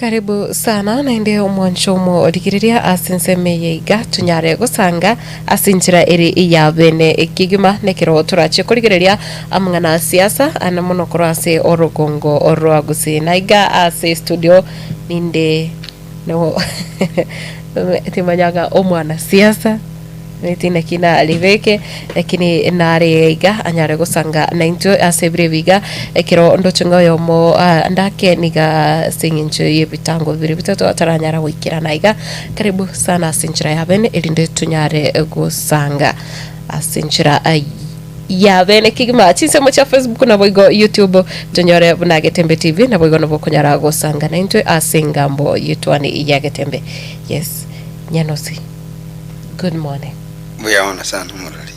Karibu sana naende omwancho omorigereria ase ensemo eye iga tonyare gosanga ase enchera ere ya bene kegima nekero torache korigereria amang'ana a siasa ane mono korwa ase orogongo rwa Gusii. Na iga ase studio ninde no timanyaga omwana siasa Omanyete naki naribeke, lakini nare iga anyare gosanga naintwe ase ebiro ebi iga, ekero ndoche ng'a oyomo ah, ndake niga ase eng'encho y'ebitango bibere bitato ataranyara goikerana iga. Karibu sana ase enchera ya bene erinde tonyare gosanga ase enchera ya bene kegima. Chinsemo chia Facebook naboigo YouTube tonyore buna Getembe TV naboigo nabo okonyara gosanga naintwe ase engambo y'etwani ya Getembe. Yes, Nyanosi. Good morning. Mbuya mono sana omorori.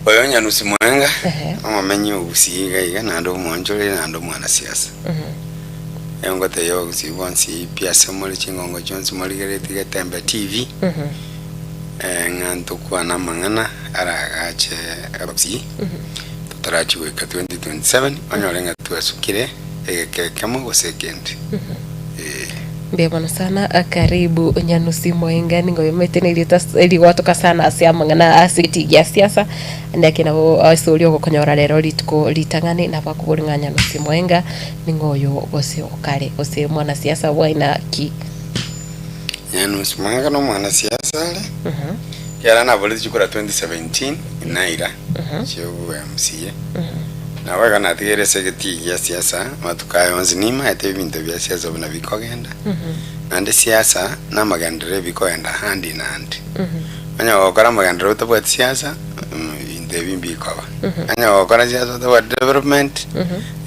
Oyo Nyanusi Mwenga, Ehe. omomenyi o Gusii iga iga naende omwanchoreri naende omwanasiasa. Nigo ngotebia abagusii bonsi pi ase more chingongo chionsi morigereretie Getembe TV, eh, ng'a ntokwane amang'ana aragache abagusii, totarachia goika 2027, onyore ng'a twasukire egeka ekemo gose ekende. Eh. Mbuya mono sana karibu Nyanusi Moenga nigo omanyete nerieta rigwatoka sana ase amang'ana ase egetii gia siasa naki nabo ase oria ogokonyora rero rituko ritang'ani nabo akobori ng'a Nyanusi Moenga ning'o oyo gose okare gose mwanasiasa bwaina ki? Nyanusi Moenga na omwanasiasa are, ekiagera naboreti chikura 2017 naira chi'obo MCA. Nabo igo natigeire ase egetii gia siasa amatuko aya onsi nimaete ebinto bia siasa buna bikogenda, naende siasa na amagenderero ebikogenda hand in hand. Onye gokora amagenderero otabwati siasa, ebinto ebi mbikoba. Onye gokora siasa otabwati development,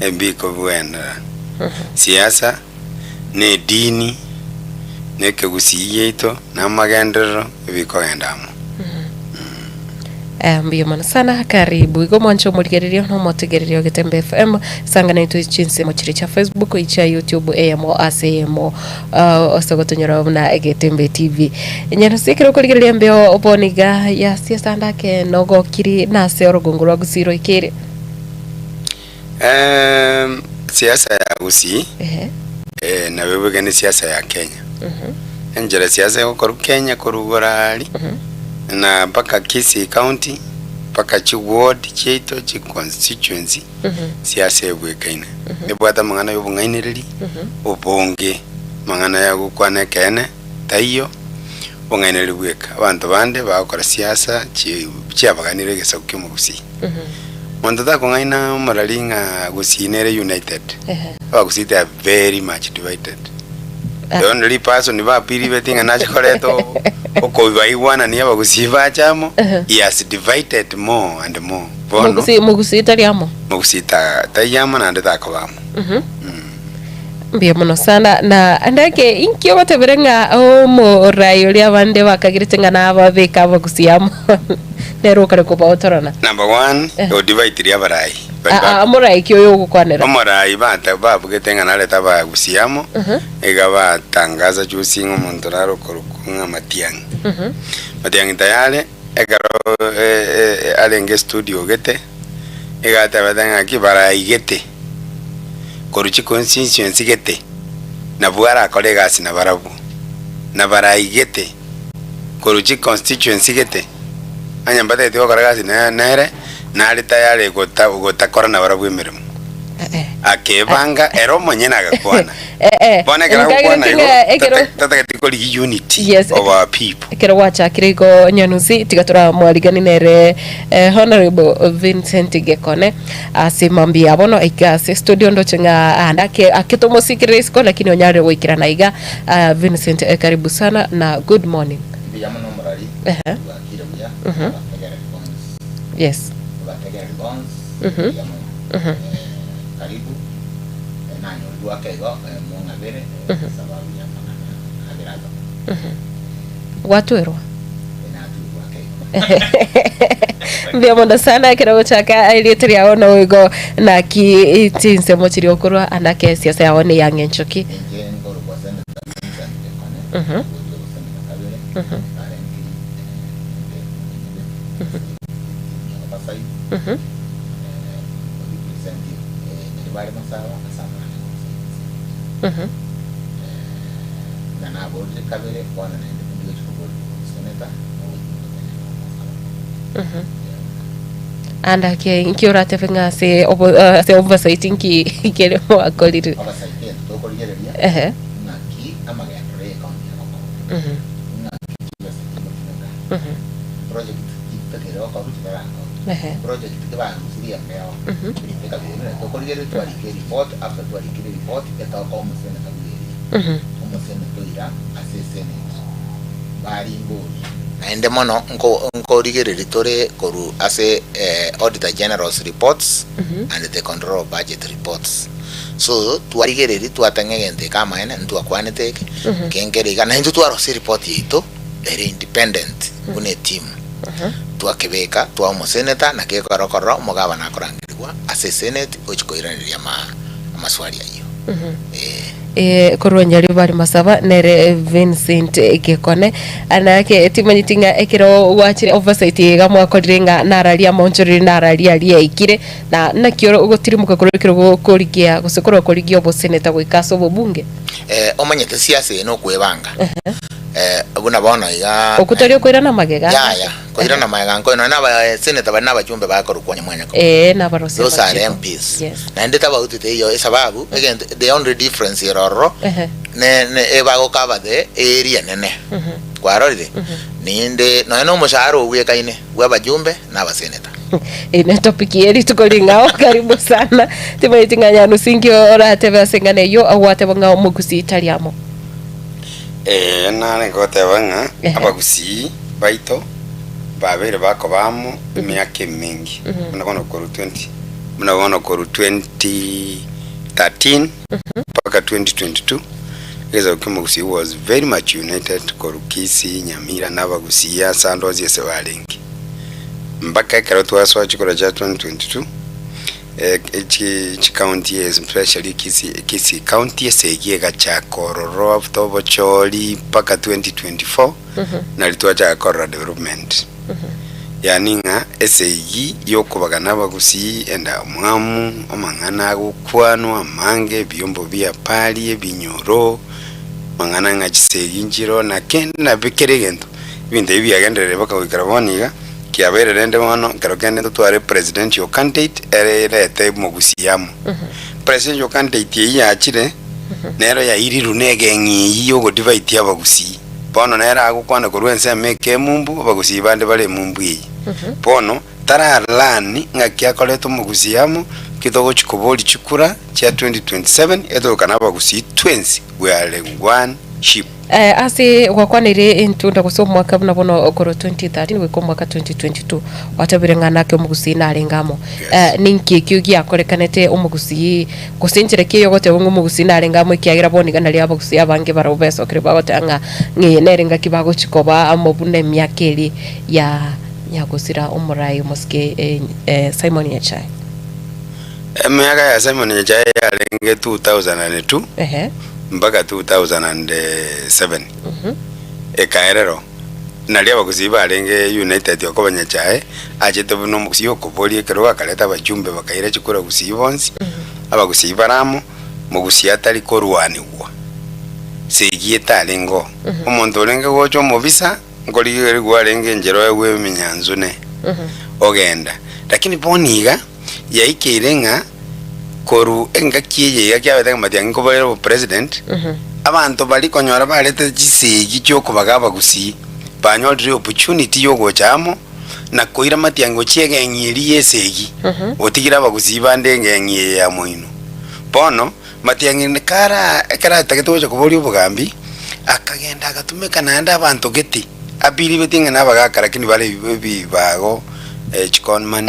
ebikobwenera. Siasa na edini, na ekegusii giaito, na amagenderero, ebikogenda amo. Eh, mbuya mono sana karibu igo mwanche omorigererio na omotegererio o Getembe FM sanga naitwe chinsemo chiria chia Facebook chia YouTube eyemo ase eyemo uh, ase gotonyora buna Getembe TV nyarosi ekero okorigereria mbeo bono iga ya siasa ndake nogokiri nase orogongo rwa Gusii roikere Ehm, siasa ya Gusii Ehe. eh, nabo ebwekane siasa ya Kenya. Enchera siasa egokorwa Kenya korwa igoro aria, na mpaka Kisii County, mpaka chiward chiaito, chiconstituency, siasa ebwekaine. Ebwate amang'ana ya obong'ainereria, obonge, amang'ana ya gokwana ekeene, taiyo, obong'ainereria bweka. Abanto bande bagokora siasa chi chiabaganire egesaku kia omogusii. Monto takong'aina omorari ng'a Gusii nere united. Ehe. Abagusii they are very much divided. The only person bapiribeti ng'a nache koreta o- okobaigwanania abagusii bache amo, Ehe. he has divided more and more. Bono, Mogusii mogusii tari amo. mogusii ta taiyo amo naende takoba amo. Mbuya mono sana na ndake inki ogotebere ng'a omorai oria abande bakagirete ng'a nababeke abagusii amo nere okare kobaotorana. Number one, Eh. odivaitirie abarai bari Ah, ah, ba- omorai ki oyo ogokwanera? omorai bata babugete ng'a narete abagusii amo, iga batangaza juzi ng'a omonto nare okorokwa ng'a Matiang'i. Matiang'i tayari, ekero eh, eh, arenge estudio gete, iga atebete ng'aki baraigete. korwa chiconstituency gete, nabwo arakore egasi nabarabwo, na baraigete korwa chiconstituency gete, onye mbatagete gokora egasi ne- nere, nare tayari gota gotakora nabarabwo emeremo. Akebanga ere omonyene agakwana. Bono ekero agokwana igo, tata- tatageti korigia unity Yes. of our people. Ekero gwachakire igo Nyanusi tiga toramwarigani nere eh, Honorable Vincent Gekone Ase mambia bono aike ase studio ndoche ng'a aande ake ake tomosikirire isiko lakini onyarire goikerana iga ah, Vincent eh, karibu sana na good morning. Mbuya mono omorori, Ehe. bwakire buya, abategereri bonsi, Yes. abategereri bonsi, mbuya mono. Eh, karibu, eh, nanyorigwe ake igo, eh, mong'abere, eh, sababu ya amang'ana abere atoka. Gwatwerwa. Eh, natwerwa ake igo. Mbuya mono sana ekero ogochaka erieta riao noigo naki chinsemo chiria okorwa anake esiasa yao ne ya ng'encho ki? Inche nkorokwa Senator Vincent Gekone, ogochia goseneta kabere, currently eh, ninde omonyenyete ase etimu ya Oversight, eh, representing eh, Nyaribari Masawa ase amang'ana ya Oversight Senate. Buna naborire kabere, bono naende tindi gochia koborigwa oboseneta, na obochumbe bwa Nyasae omosaroka. Ande ake inki oratebe ng'a ase obo ase obosaiti nki kere mwakorire? Obosaiti egento tokorigereria, Ehe. ng'aki amagenderero y'ecounty agokorwa, ng'aki chibesa chigotumeka, project ki totakeire gokorwa chitarakorwa, Ehe. project ki barusirie embeo, ebinto eka biria buna tokorigereria twarika ereport, after twarikire ereport, etoka omoseneta buna eria, omoseneta oira ase esenate, barimboria. Naende mono nkorigereria tore korwa ase Auditor General's reports and the Controller of Budget reports. So twarigereria twateng'a egento eke amaene ntwakwanete eke, eke nkere iga, naintwe twarosia ereport yaito ere independent buna etimu. Twakebeka twaa omoseneta naki ekero okorora omogabana akorangerigwa ase esenate ochia koiraneria amaswali ayio. Ee. Eh, korwa Nyaribari Masaba nere Vincent Gekone anake timanyeti ng'a ekero gwachire oversight iga mwakorire ng'a nararia amaonchoreri nararia aria aikire na naki oro ogotirimoka korwa ekero gokorigia gose korwa korigia oboseneta goika ase obobunge. Eh, omanyete siasa eye nokwebanga. Eh, buna bono iga Okwo tori okoirana magega. Yaya, koirana magega nkoyo nonya naba senator baria nabachumbe bakorokwa onye mwanya kobua. Ee, nabarosia Those are amachiko. MPs. Yes. Naende tofauti teiyo esababu egento the only difference ere ororo Ehe. ne ne ebagokaba the area enene. Kwarorire? Ninde nonya na omoshahara obwekaine bwa abajumbe na abaseneta. Eye ne topic ye rituko ring'ao karibu sana timanyeti ng'a nyanusi nki oratebe ase eng'ana eyio gwateba ng'a omogusii tari amo. Ee, nare ngoteba ng'a Ehe. abagusii baito babeire bakoba amo emiaka eminge, buna bono korwa 20 buna bono korwa 2013 mpaka 2022, egesaku kia omogusii was very much united korwa Kisii, Nyamira na abagusii ase ande onsi ase barenge. Mpaka ekero twasoa chikura chia 2022, eh, chi chikaunti especially Kisii, Kisii county esegi egachaka ororo after obochori mpaka 2024, nari twachaka korora development. Yaani ng'a esegi yokobagana abagusii endamwamu, amang'ana agokwanwa amange, ebiombo bia pari, ebinyoro, amang'ana ng'a chisegi nchiroo na kende na kera egento. Ebinto ebi biagendererire mpaka goikera bono iga, kiabeire rende bono ekero kende totware presidential candidate ere erete omogusii amo. Presidential candidate eyio yachire, nero yairirwe na egeng'i eyio ya ogodivide abagusii. Bono nere agokwana korwa ensemo eke emumbu, abagusii bande bare emumbu eye. Bono, tara learn ng'aki akorete omogusii amo, ki togochi koboria chikura chia 2027, etogokana abagusii twensi we are one ship. Ase gwakwaneire entunda gose omwaka buna bono korwa 2013 goika omwaka 2022 gwatabire ng'a nake omogusii narenge amo. Yes. Ninki ekio giakorekanete omogusii gose enchera ki eyogoteba ng'a omogusii narenge amo ekiagera bono iga nario abagusii abange barabwo besokire bagoteba ng'a ng'a eye nere engaki bagochi koba amo buna emiaka eria ya nyagosira omorai omosike Simon Nyachae. Emiaka ya Simon Nyachae yarenge 2002 Ehe. mpaka 2007 ekaerero nario abagusii barenge united okoba Nyachae achete buna omogusii okoboria ekerogo akareta abachumbe bakaira chikura gusii bonsi abagusii bare amo mogusii atari korwanigwa segi etarenge oo omonto orenge gocha omobisa nkorigerigwa arenge enchera oegwe eminyansu ne ogenda lakini bono iga yaikeire ng'a korwa engaki eye iga kiabete ng'a Matiang'i nkobarere obopresident, abanto baria konyora barete chisegi chiokobaga abagusii, banyorire opportunity yogocha amo na koira Matiang'i gochia egeng'i eria ya esegi, otigire abagusii bande engeng'i eye ya moino. Bono, Matiang'i kara ekero atagete gocha koboria obogambi, akagenda agatumeka naende abanto gete, abiribetie ng'a nabagaka lakini bare ebibago chiconman,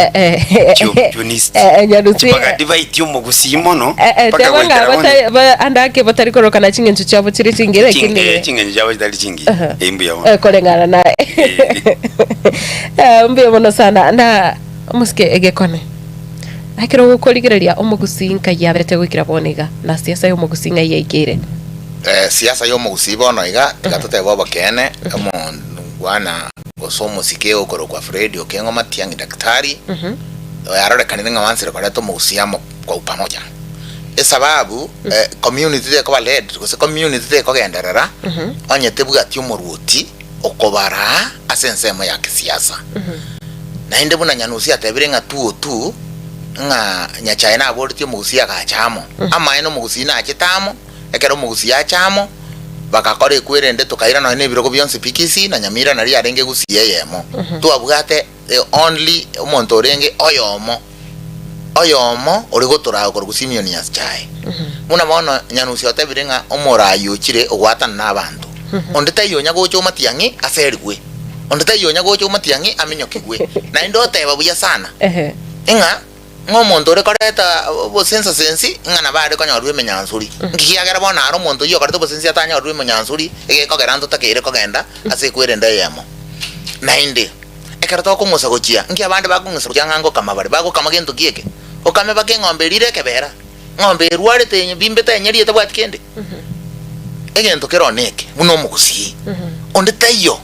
chiopportunist, Nyarusi chibagadi baitie omogusii mono mpaka teba ng'a goikera bono ande ake batari korokana ching'encho chiabo chire chingiya lakini ching'encho chiabo chitari chingiya. Eh, mbuya mono. Koreng'ana naye. Mbuya mono sana na omosike egekone. Ekero gokorigereria omogusii nkai aberete goikera bono iga, na siasa y'omogusii ng'ai yaikeire? Siasa y'omogusii bono iga, tiga totebe obokeene, omongwana gose omosike okorokwa Fred Okengo Matiang'i Daktari, oyo arorekanire ng'a oansire koreta omogusii amo kwa upamoja. Esababu community tekoba led gose community tekogenderera onye tebwati omorwoti okobaraa ase ensemo ya kisiasa. Naende buna Nyanusi atebire ng'a two two ng'a Nyachae naboretie omogusii agacha amo. Amaene omogusii nachete amo, ekero omogusii acha amo, bagakora ekwerende tokaira nonya na ebirogo bionsi pi Kisii na Nyamira nario yarenge Gusii eyemo. Twabwate the only omonto orenge oyomo. oyomo ore gotoraa okorokwa Simeoni Nyasae. Buna bono Nyanusi otebire ng'a omoraai ochire ogwatana nabanto. Onde taiyo onya gocha omatiang'i aserigwe, onde taiyo onya gocha omatiang'i aminyokigwe. Naende oteba buya sana Ehe. ng'a ng'a omonto ore koreta obosensasensi ng'a nabo are konyorwa emenyansori. Nki kiagera bono aro omonto oyio okoreta obosensi atanyorerwe emenyansori egekogera ntotakeire kogenda ase ekwerenda eyemo. Naende. Ekero tokong'usa gochia, nki abande bakong'usa gochia ng'a ngokama bare? Bagokama gento ki eke? Okame baka eng'ombe erire ekebera, eng'ombe erwarete ebimbete enyeri etabwati kende. Egento kere one eke, buna omogusii, onde taiyo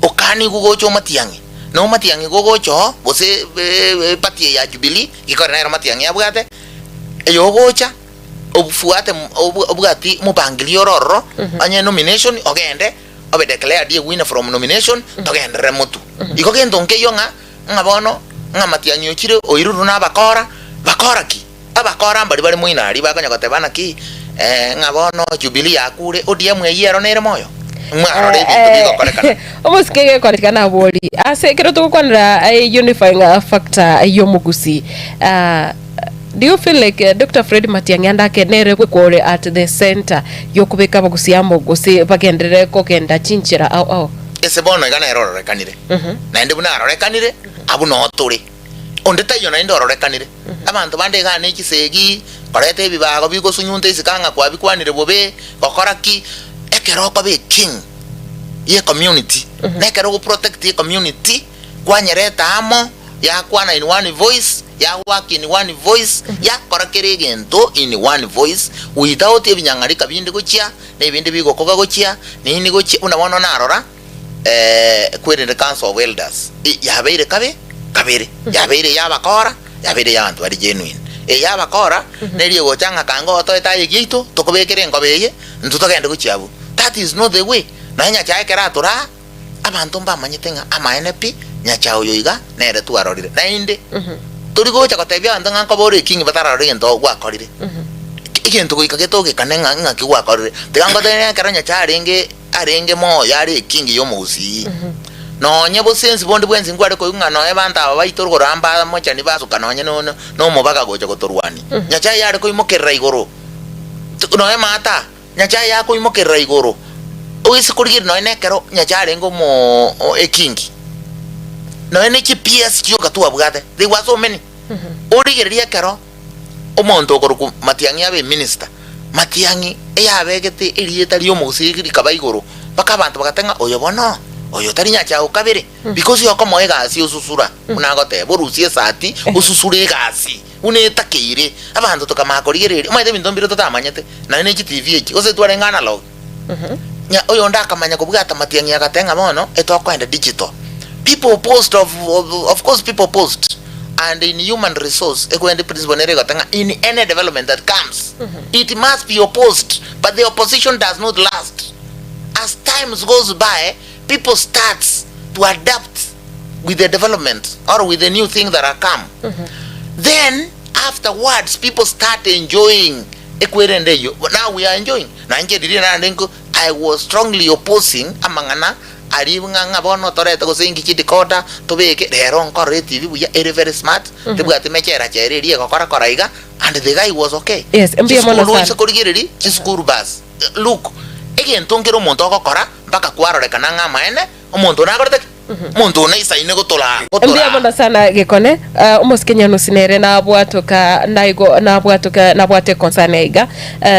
okanigwe gocha omatiang'i, na omatiang'i gogocha oo, gose eparty eye ya Jubilee, gekore nero matiang'i abwate, eyogocha obuate obwati omopangilio ore ororo, onye nomination ogende. obe declared a winner from nomination togenderere motwe. Igo gento nkeiyo ng'a ng'a bono ng'a Matiang'i ochire oirurwe na abakora, bakora ki? Abakora mbari bare moino aria bakonya goteba naki ng'a bono Jubilee yakure, ODM eyio ero nere moyo? Mwarora ebinto bigokorekana. Omosike gekorekana nabori ase ekero togokwanera unifying factor y'omogusii Do you feel like Doctor Fred Matiang'i ande ake nere bwekore at the center yokobeka abagusi amo gose bagenderere kogenda chinchera ao ao? Ase bono iga nere ororekanire, naende buna arorekanire, abwo noo tore. Onde taiyo naende ororekanire. Abanto bande igaa ne chisegi, koreta ebibago bigosunyunta isiko ng'a kwabikwanire bobe, gokora ki, ekero okoba eking ye community, na ekero ogoprotect ecommunity, kwanyereta amo, yakwana in one voice, yagoaka in one voice, yakora kera egento in one voice, without ebinyang'arika binde gochia, na ebinde bigokoga gochia, nini gochia, buna bono narora kwerende council of elders, yabeire kabe kabere, yabeire ey'abakora, yabeire ey'abanto bare genuine. Ey'abakora, neri egocha ng'a kanga otoete aye giaito, tokobekere enkoba eye, intwe togende gochia abwo. That is not the way. Nonya Nyachae ekero atoraa. Abanto mbamanyete ng'a amaene pi, Nyachae oyo iga nere twarorire. Naende tori gocha gotebia abanto ng'a nkoba ore ekingi batararora egento gwakorire. Egento goika getogekane ng'a ng'aki gwakorire. Tiga ngotebie ng'a ekero Nyachae arenge arenge moyo are ekingi ya omogusii, nonye bosensi bonde bwensi nkware koigwa ng'a nonye abanto aba baito rogoro aa mbamochani basuka nonye no nomobaga gocha gotorwania. Nyachae yare koimokerera igoro, nonye maata. Nyasae yakoimokerera igoro, oise korigereria nonya nekero Nyasae arenge omo ekingi, nonya ne chips chioka twabwate, they were so many. Origererie ekero omonto okorokwa Matiang'i abe eminister, Matiang'i eyabegete erieta ri'omogusii rikaba igoro, mpaka abanto bagateba ng'a oyo bono, oyo tari Nyasae o kabere, because okomoa egasi osusura, buna agoteba, orusie esati osusure egasi. Buna etakeire, abanto tokamanya korigereria, omanyete ebinto mbire totamanyete, naende ne chitivi echi, gose twarenge analog. Ng'a oyonde akamanya kobwata matiang'i agateba ng'a bono etokoenda digital. People opposed of, of, of course people opposed and in human resource ekwende principle nere egoteba ng'a in any development that comes, it must be opposed, but the opposition does not last. As times goes by, people starts to adapt with the development or with the new thing that are come then afterwards people start enjoying ekwerende eyio now we are enjoying na inche riria narende nko I was strongly opposing amang'ana aria ng'a ng'a bono torete gose inki chidecoder tobeke rero nkorora etv buya ere very smart tebwati mechera chera eria egokora kora iga and the guy was okay Yes, mbuya mono chisukuru sana. ase korigereria chisukuru bus look egento nkere omonto ogokora mpaka kwarorekana ng'a amaene Omonto one akorete ki? Omonto one aisaine gotoraa, Mbuya gotoraa. mono sana Gekone. Omosike Nyanusi nere nabwatoka naigo nabwatoka nabwate concern aiga.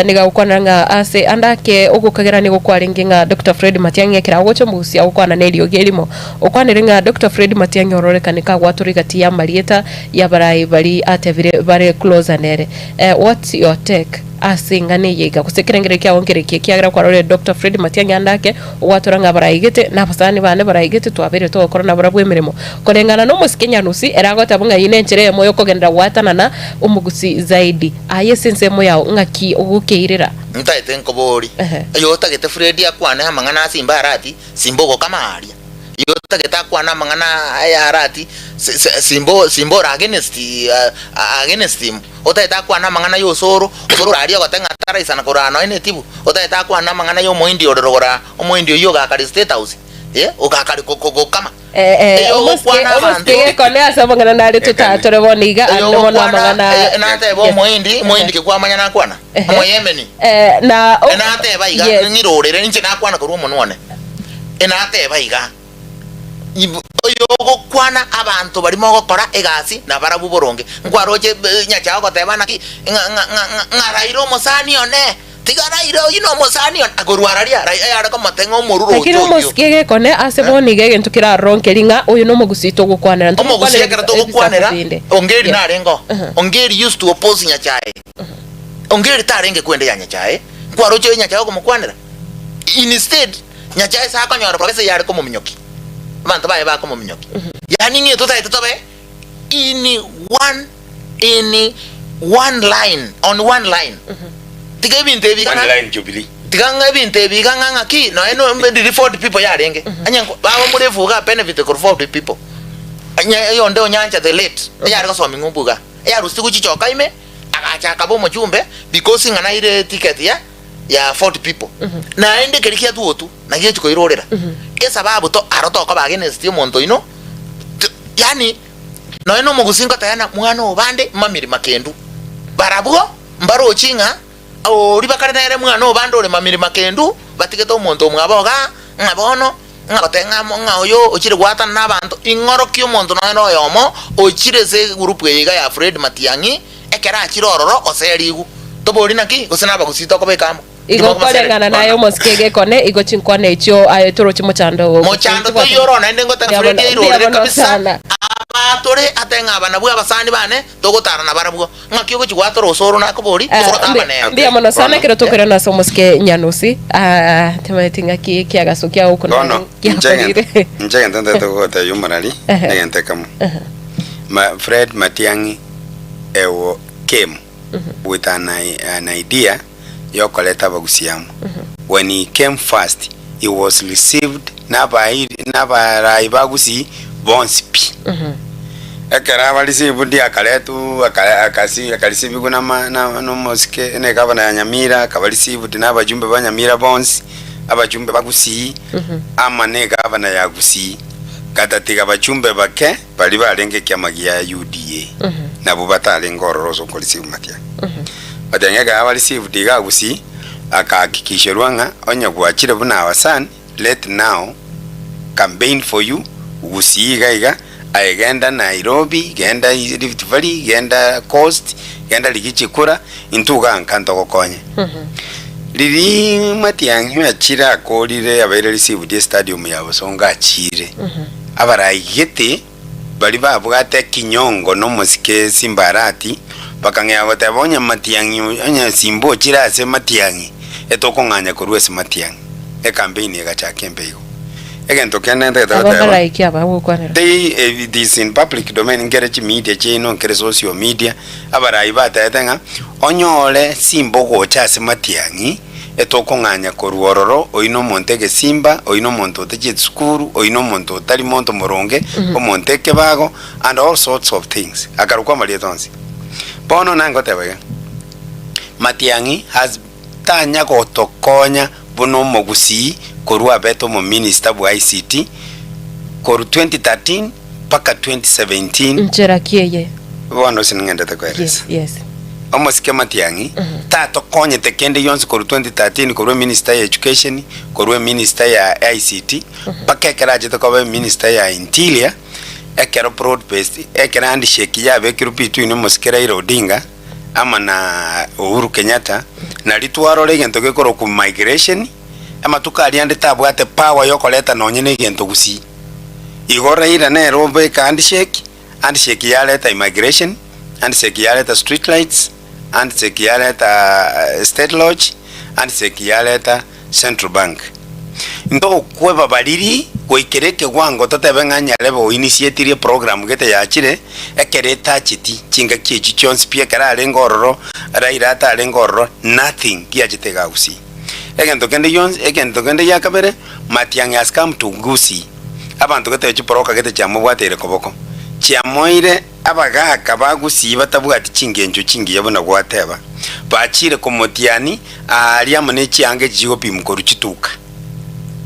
Nigo agokwanera ng'a ase ande ake ogokagera nigo kwarenge ng'a Doctor Fred Matiang'i ekero agocha omogusi agokwana na eriogi erimo. Okwanire ng'a Doctor Fred Matiang'i ororekane kagwatorwa egati y'amarieta y'abarai baria atebire bare closer nere. What's your take? Ase eng'ana eye iga, gose ekerengererio kiao nkereki ekiagera kwarorire Doctor Fred Matiang'i ande ake, ogwatora ng'a baraigete, na abasani bane baraigete, twabeire togokora nabarabwo emeremo. Koreng'ana nomosike Nyanusi, ere agoteba ng'a eyio nenchera eyemo yokogenderera goatanana omogusi zaidi. Aye ase ensemo yao, ng'aki ogokeirera? Ntaete nkobori, Ehe. Oyotagete Fred akwane amang'ana a Simba Arati, Simba ogokama aaria. Oyotagete akwane amang'ana aya Arati, Simba Simba ore against against him. Otagete akwane amang'ana y'osoro, osoro ore aria ogote ng'a taraisana koraa nonya netibu. Otagete akwane amang'ana y'omoindi ore rogoro omoindi oyio ogakare State House, eh, ogakare gokama. Omosike Eyogokwana abanto. gekone ase amang'ana nare totatore bono iga ande mono Eyogokwana amang'ana eh, nateba Yes. omoindi, omoindi ki kwamanya nakwana? Ehe. Omoyemeni. Eh, na o- Enateba iga, Yes. ng'irorere inche nakwana korwa omonwa one. Enateba iga, Ibu- oyogokwana abanto baria mogokora egasi nabarabwo boronge. Nkwaroche eh, nyachae ogoteba naki, ng'a ng'a ng'a ng'a ng'a Raila omosani one. Tiga Raila oyio nomosani one, akorwa araria, Raila yare komoteng'a omoruro Lakini ocha oyio. omosike gekone ase bono iga egento keraroro nkeri ng'a oyo nomogusii togokwanera, Omogusii ntogokwanera ekero ebisaku togokwanera, binde. Ongeri Yes. narenge oo. Ongeri used to oppose Nyachae. Ongeri tarenge kwenda ya Nyachae, nkwaroche oyo Nyachae okomokwanera. Instead, Nyachae ase akonyora professor yare komominyokia, abanto baye bakomominyokia. Yaani ng'e totaete tobe in one in one line, on one line. Tiga ebinto ebi One ng'a line Jubilee. tiga ng'a ebinto ebi iga ng'a ng'aki nonya no ndiri Ford people yarenge. Onye nko baba omorefu iga benefit korwa Ford people. Onye oyonde onyancha the late, eyare gosomia ng'umbu iga. Eyarusitigwe chichoka ime, agacha akaba omochumbe because ng'a naire ticket ya ya Ford people. Naende keria kiatuotu, naki gechi koirorera. Esababu to aro tokoba against omonto oino, to yaani. Nonya nomogusii ngotebia mwana oo bande mamiri makendu, barabwo mbarochi ng'a oria bakare nere mwana oo bande ore mamiri makendu, batigete omonto omwabo igaa, ng'a bono ng'a goteba ng'a ng'a oyo ochire goatana nabanto, ing'orokie omonto nonya noyomo ochire ase egroup eye iga ya Fred Matiang'i, ekero achire ororo oserigwe. Tobori naki? Gose nabagusii tokobeka amo? Igo koreng'ana naye omosike egekone, igo chinkwana echio aye toroche mochando oo. Mochando toiyo oro naende ngoteba Mbuya Fred mono, airorere mbuya mono kabisa sana. aba tore ate ng'a aba nabwo abasani bane togotara nabarabwo ng'aki ogochi gwatora osoro nakobori osoro taba nere. Mbuya mono sana Bono. ekero tokoirana ase omosike Nyanusi. Ah, timanyeti ng'aki ekiagaso kiao okwo Bono, naro inche egento giakorire. inche egento ntagete gogotebia omorari, Ehe. negento ekemo. Ma Fred Matiang'i ewo came with an an idea yokoreta abagusii amo. When he came first, he was received nabairi nabarai ba Gusii bonsi pi. Ekero aba received akaretwa aka akasi akarisibigwa nama na nomosike na egavana ya Nyamira, akaba received na abajumbe ba Nyamira bonsi, abajumbe ba Gusii, ama na egavana ya Gusii. Gatatiga abajumbe bake baria barenge ekiama gia UDA, nabwo batarenge ororo ase okoreceive Matiang'i. Matiang'i ekero aba received iga Gusii, akahakikisherwa ng'a onye gwachire buna our son, let now campaign for you Gusii iga iga, aye genda Nairobi, genda Rift Valley, genda Coast, genda rigia chikura, intwe igaa nka ntogokonye. Riria Matiang'i achire akorire abeire received estadium ya Bosongo achire, abaraigete baria babwate ekinyongo na omosike Simba Arati, bakang'ea goteba onye Matiang'i onye Simba ochire ase Matiang'i, etokong'anya korwa ase Matiang'i. Ecampaign egachaka embe igo. Egento kende ntagete Aba goteba, mbaraiki aba gokwanera. they it is in public domain nkere chimedia chiaino nkere social media, abarai batebete ng'a onyore Simba ogocha ase Matiang'i, etokong'anya korwa ororo, oyio nomonto egesimba, oyio nomonto otachieti sukuru, oyio nomonto otari monto moronge, omonto ekebago, and all sorts of things. Akarokwa amarieta onsi. Bono nangoteba iga, Matiang'i has tanya gotokonya buna omogusii korwa abete omominister bwa ICT korwa 2013 mpaka 2017. Nchera ki eye? Bono ase ning'endete koeresa. Yes, yes. Omosike Matiang'i tatokonyete kende gionsi korwa 2013 korwa eminister ya education, korwa eminister ya ICT, mpaka ekero achete koba eminister ya interior, ekero broad based, ekero handshake yabekirwe between omosike Raila Odinga amo na Uhuru Kenyatta, nario twarora egento gekorokwa migration, amatuko aria ande tabwate power yokoreta nonye na egento gusii. Igo Raila nere obeka handshake, Handshake yareta immigration, handshake yareta street lights, Handshake yareta State Lodge, handshake yareta Central Bank. Ntokweba bariri goikera ekegwango totebe ng'a nyarebe oinitiatirie program gete yachire ekero etacheti chingaki echi chionsi pi ekero arenge ororo Raila atarenge ororo nothing giachete igaa Gusii. Egento kende gionsi egento kende gia kabere Matiang'i has come to Gusii abanto gete chibroka gete chiamobwateire koboko chiamoire Abagaaka ba Gusii batabwati chingencho chingiya buna gwateba, bachire komotiani aaria amo ne chianga echi chigopimwa korwa chituka.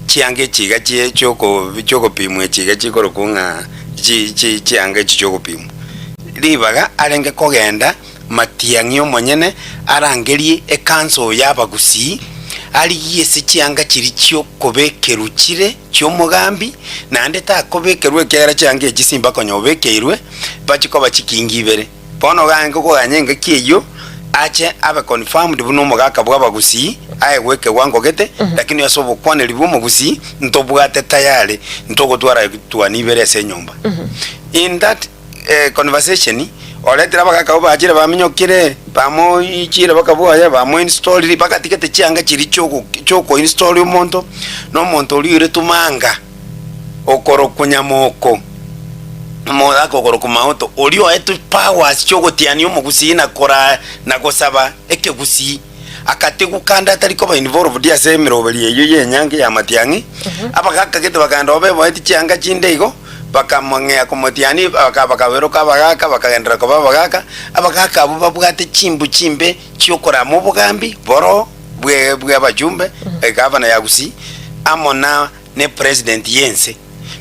Chianga echi iga chie chioko chiogopimwa echi iga chikorokwa ng'a chi chi chianga echi chiogopimwa. Ribaga arenge kogenda matiang'i omonyene arangerie ecouncil y'Abagusii, arigie ase chianga chiria chiokobekerwa chire, chi'omogambi, naende takobekerwa ekiagera chianga echi simba konya obekeirwe, bachie koba chikingi ibere. Bono ogange koganya engaki eyio, ache abe confirmed buna omogaka bw'abagusii, aegwe ekewango gete, lakini ase obokwaneri bw'omogusii, ntobwate tayari, ntogotwara tuani ibere ase enyomba. In that conversation, oretire abagaka abwo bachire baminyokire, bamoichire bakaboya, bamoinstalliri, bagatigete chianga chiria chiogo chiokoinstall omonto, na omonto oria oiretwe manga, okorokwa nyamoko, omogaka okorokwa maoto, oria oetwe powers chiogotiania omogusii na koraa na gosaba ekegusii, akatigwa kande atari koba involved ase emeroberi eyio ya enyangi ya matiang'i, abagaka gete bakagenda obe boeti chianga chinde igo. Bakamong'ea komotiania, bakaberoka abagaaka, bakagenderera koba abagaaka. Abagaaka abwo babwate chimbu chimbe chi'okorama obogambi boro bw'abajumbe, egavana ya Gusii, amo na ne president y'ense.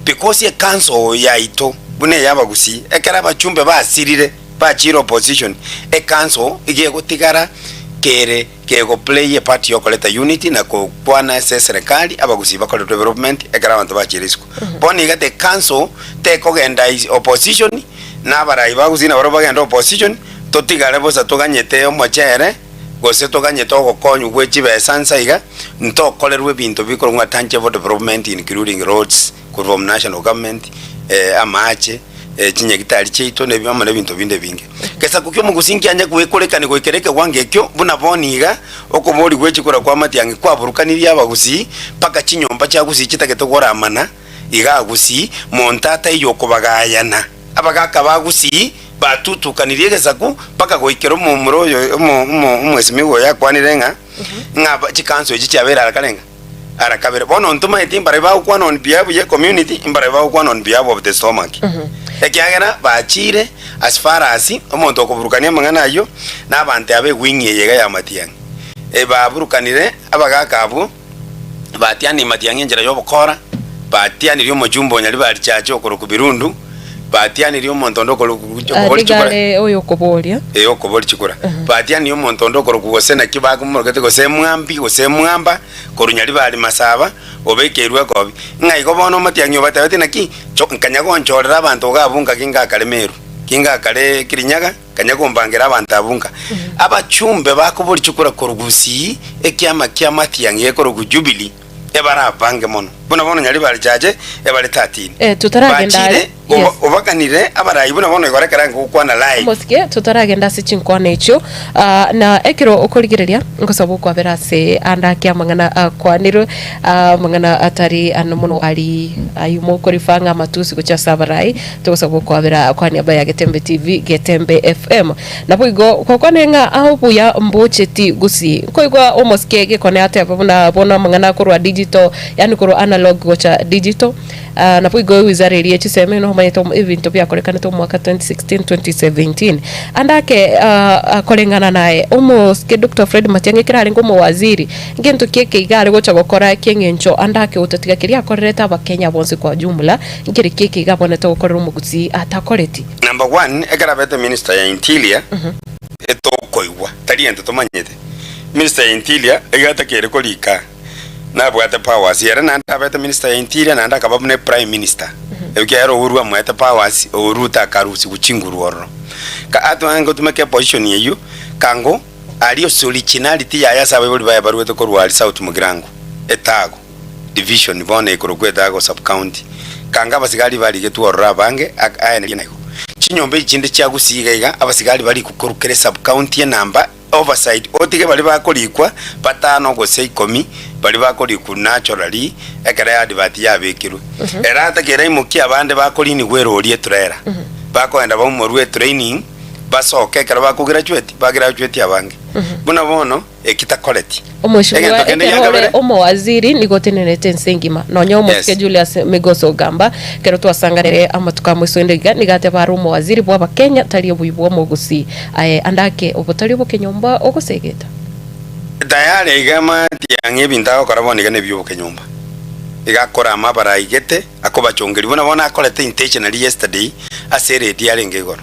Because ecouncil yaito buna ey'abagusii, ekero abachumbe basirire bachiire opposition, ecouncil iga egotigara kere Kego play a part yokoreta unity na kokwana ase eserekari abagusii bakore development ekero abanto bachire isiko. Bono iga the council tekogenda is opposition na abarai ba gusii nabarobwo bagende opposition totigare bosa toganyete omochere gose toganyete ogokonywa gwe chibesa nsa iga ntokorerwe ebinto bikorwa ng'a tangible development including roads korwa from national government amache chinyagitari chiaito na amo na ebinto binde ebinge. Gesaku ki'omogusii nkianye gwekorekania goikera ekewango ekio, buna bono iga okoboria gwe chikura kwa matiang'i kwaburukanirie abagusii mpaka chinyomba chia gusii chitagete koramana igaa gusii, monto ataiyo okobagayana. Abagaka ba gusii batutukanirie egesaku mpaka goikera omomura oyo omo omo omwesimigwa oyo akwanire ng'a ng'a chikanso echi chiabeire ara kare ng'a ara kabere. Bono ntomaeti mbaria bagokwana on behalf ye community, mbaria bagokwana on behalf of the stomach. Ekiagera bachiire as far as omonto okoburukania amang'ana ayio, na abanto aba ewing eye iga ya matiang'i. E baburukanire abagaka abwo, batianirie matiang'i enchera y'obokora, batianirie omochumba o Nyaribari Church okorokwa Birundu, batianirie omonto onde okorokwa okobori chikura. Nigo are oyokoboria. Ee, okobori chikura. Batianirie omonto onde okorokwa gose naki bakomorokete gose emwambi gose emwamba, korwa Nyaribari Masaba, obekeirwe ekobi. Ng'a igo bono omatiang'i obatebetie naki, Cho, nkanya gonchorera abanto iga abwo ngaki ngakare Meru, ki ngakare Kirinyaga, nkanya gombangera abanto abwo nka. Abachumbe bakobori chikura korwa Gusii, ekiama kia matiang'i gekorokwa Jubilee, ebarabange mono. Buna bono Nyaribari Chache ebare 13. Eh, totaragenda are. Bachire Yes. obaganire abarai buna bono igoro ekero ngokwana live. Omosike totaragenda ase chinkwana echio ah, na ekero okorigereria ngosaba okwabera ase ande ake amang'ana akwanirwe ah, amang'ana atari ano mono ari aywo mokorifa ng'a amatusi gochia ase abarai togosaba okwabera kwa niaba ya Getembe TV Getembe FM Naboigo gokwane ng'a obuya mbocheti gusii. Nkoigwa omosike gekone ateba buna bono amang'ana akorwa digital, yaani korwa analog gocha digital. Ah, naboigo ewizara eria ye chisemi nomanyete ebinto biakorekanete omwaka 2016, 2017. Ande ake ah, koreng'ana naye, omosike Doctor Fred Matiang'i ekero arenge omowaziri, ngento ki eke iga are gocha gokora ki'eng'encho ande ake gotatiga keria akorerete abakenya bonsi kwa jumla, nkeri ki eke iga abonete gokorera omogusii atakoreti? Number one, ekero abete minister ya interior, etokoigwa, tari gento tomanyete. Minister ya interior iga atakeire korika nabwate powers, ere naende abete minister ya interior naende akaba buna prime minister. Ekiagera Uhuru amoete powers, Uhuru takarusigwa chinguru ororo. Ka atwange gotumeka eposition eyio, kango aria ase originality yaye ase abaibori baye baruete korwa aria South Mugirango, Etago division bono ekorokwa Etago sub county. Kanga abasigari barigetwe ororo abange aye nario naigo. Chinyomba echi chinde chia Gusii iga iga abasigari barikwe korwa kera esub county enamba. oversight otige baria bakorikwa batano gose ikomi baria bakorikwa naturally ekero advert yabekirwe. Ere atakeire aimokie abande bakorinigwa erori etrailer bakoenda baumorwe etraining basoke ekero bako graduate ba graduate abange. Buna bono eki takoreti. Omweshimiwa Egento kende ekero gia ore kabere. omowaziri nigo otenenerete ense engima nonya omosike Yes. Julius Migos Ogamba ekero twasanganire amatuko a moiso ende iga nigo ateba are omowaziri bwa abakenya tari obuya bwa omogusii aye ande ake obotari obokenyomba ogosegeta. Tayari iga matiang'i ebinto agokora bono iga nebia obokenyomba. Iga akorama abaraigete akobachongeria buna bono akorete intentionally yesterday ase eredio arenge igoro.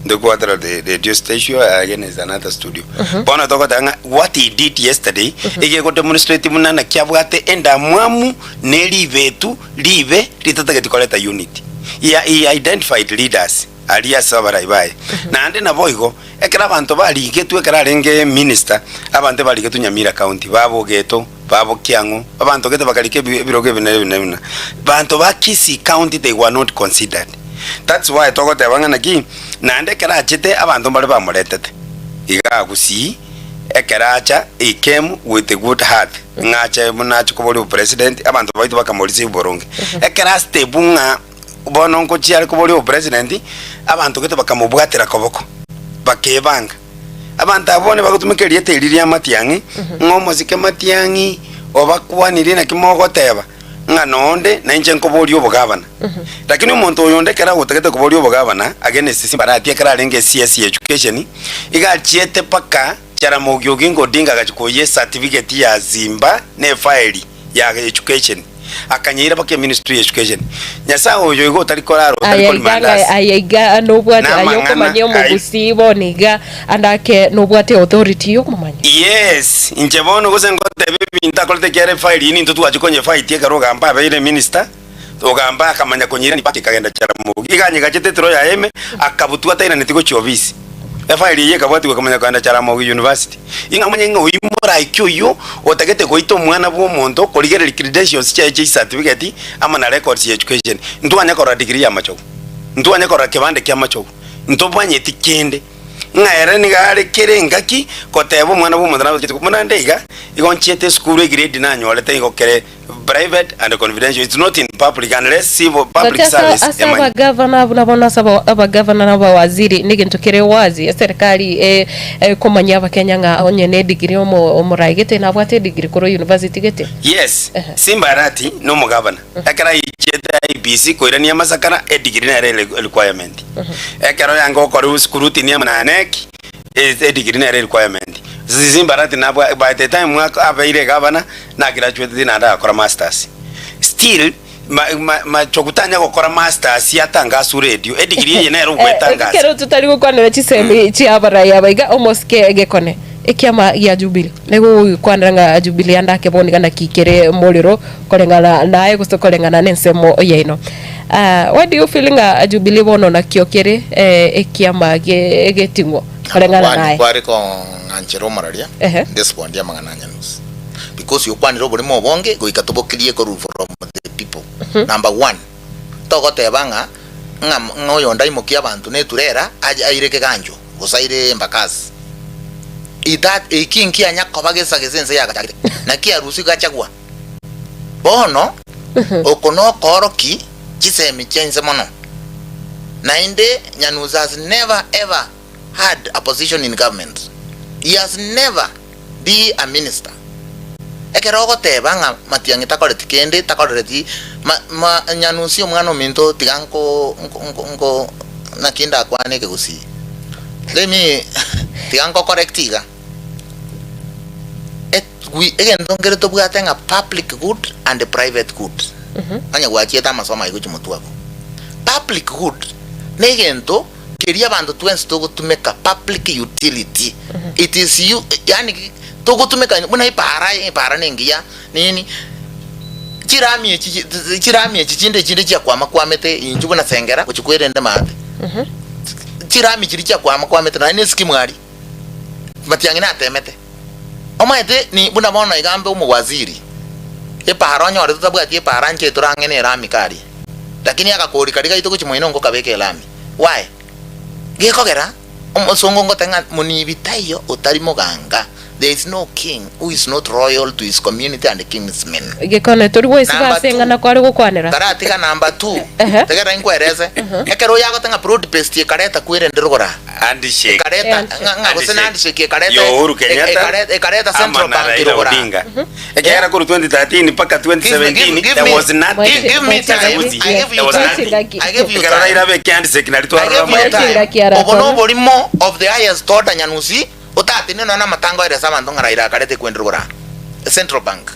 Ntokwatera the radio station again is another studio. Bono togoteba ng'a what he did yesterday iga ego demonstrate buna naki abwate endamwamu na eribetu ribe ritatageti koreta unity. He, he identified leaders aria ase abarai baye. Naende naboigo ekero abanto barigetwe ekero arenge minister abanto ebarigetwe Nyamira county babogeto babokiang'u abanto gete bakarika ebi ebirogo ebi na ebi na ebi na banto ba Kisii county they were not considered. That's why togoteba ng'a naki, naende ekero achete abanto mbare bamoretete igaa Gusii, ekero acha he came with a good heart ng'a ache buna ache koboria obopresident, abanto baito bakamoreceive boronge. Ekero a step ng'a bono ngochia are koboria obopresident, abanto gete bakamobwatera koboko, bakebanga. Abanto abwo bono bagotumeka erieta eri ria Matiang'i, ng'a omosike Matiang'i obakwanirie naki mogoteba, ng'a nonde nainche nkoboria obogabana. Lakini omonto oyo onde ekero agotagete koboria obogabana against Simbarati ekero arenge CS ya education, iga achiete mpaka Jaramogi Oginga Odinga agachia koyia ecertificate ya Simba na efaeli ya education, akanyeira mpaka eministry ya education. Nyasaye oyo igo otari korara otari Aya korima iga ndasi. aya iga nobwate aye Namang'ana okomanya ai. omogusii bono iga ande ake nobwate authority yokomomanya. Yes, inche bono gose ngotebe ebinto akorete ekiagera efaili eye nintwe twachi konyefight ekero Ogamba abeire minister, Ogamba akamanya konyeirania mpaka ekagenda Jaramogi. Iga anyegachete eturo yaye ime, akabutwa atairaneti gochia ofisi. Efaili eyio ekabwatigwa ekamanya kogenda Jaramogi University. Ing'a omanye ng'a oyio moraike oyio otagete goita omwana bw'omonto korigereria credentials chiaye chia certificate amo na records ya education. Ntwanya korora degree ya amachogu, ntwanya korora kebande kia amachogu, ntobanyeti kende. Ng'a ere nigo are kera engaki goteba omwana bw'omonto nagochete buna nde iga, igo nchiete esukuru egrade nanyorete igo kere private and confidential, it's not in public unless civil public Gati ase service ase emanye. abagavana abwo nabono ase aba abagavana na abawaziri negento kere wazi eserikari e ekomanyia abakenya ng'a onye ne edegree omo omorai gete nabwate edegree korwa university gete. Yes, Ehe. Simba Arati na omogavana ekero aichete IEBC koirania amasakara edegree nere ere requirement. Ekero yanga okora scrutiny amo na NEC edegree nere requirement. Simba Arati nabwa by the time mwaka abeire egavana na graduate naende agakora masters. Still ma ma machogu tanya gokora masters atangaswe radio edegree eye nere ogwetangasa. Ekero totari gokwanera chisemi chia abarai aba iga omosike egekone ekiama gia Jubilee nigo ogokwanera ng'a Jubilee ande ake bono iga naki kere morero koreng'ana naye gose koreng'ana na ensemo yaino. Why do you feel ng'a Jubilee bono nakio kere ekiama gie egeting'o koreng'ana Kwani naye? kware kong'anchera omoraria Ehe. ndespondia amang'ana a Nyanusi because okwanire oborimo obonge goika tobokirie korwa from the people. Number one, togoteba ng'a ng'a ng'a oyonde aimokie abanto na eturera aye aire kegancho gose aire embakasi. Ita eki nkianya koba gesa gese ense yagachagete naki arusia gachagua. Bono oko nokooroki chisemi chia inse mono. Naende Nyanusa has never ever had a position in government. He has never be a minister. Ekero ogoteba ng'a Matiang'i takoreti kende, takorereti ma, ma, Nyanusi omwana ominto tiga nko, nko, nko, nko naki ndakwane ekegusii. Let me tiga nko correct iga. Gwi egento nkere tobwate ng'a public good and private good. Onye gwachiete amasomo ayio gochia motwe abwo. Public good na egento keria abanto twensi togotumeka, public utility. It is you yaani togotumeka buna epaara, epaara na engiya nini, chirami echi chirami echi chinde echinde chiakwama kwamete inchuo buna Sengera gochia kwerende maate. Chirami chiria chiakwama kwamete nonya na eskimu aria, Matiang'i natemete. Omanyete ni buna bono iga mbe omowaziri, epaara onyore totabwati epaara nche tore ang'e nerami karia. Lakini agakori karia gaito gochia moino ngokabeka elami. Why? Gekogera. Omosongo ngoteba ng'a monibi taiyo otari moganga, there is no king who is not royal to his community and kinsmen. Gekone tori goesiba Number ase two. eng'ana kware gokwanera. Taratiga number two, Ehe. tegerera inkwerese, ekero oyo agoteba ng'a broad based ekareta kwerende rogoro aa, Handshake. ekareta Handshake. ng'a ng'a gose na handshake ekareta Ya Uhuru Kenyatta ekareta ekareta ama Central na Bank Raila rogoro aa. Odinga. Ekiagera korwa 2013 mpaka 2017 Give there me- was nothing. Give me time. I give There you was time. nothing. I give you Ekero time. Raila abeke handshake nari I twarora give you amaene. time. Chingaki ara Obo kora. noborimo of the highest order Nyanusi otatine nonya namatango aere ase abanto ng'a Raila akareta ekwende rogoro aa. Central Bank.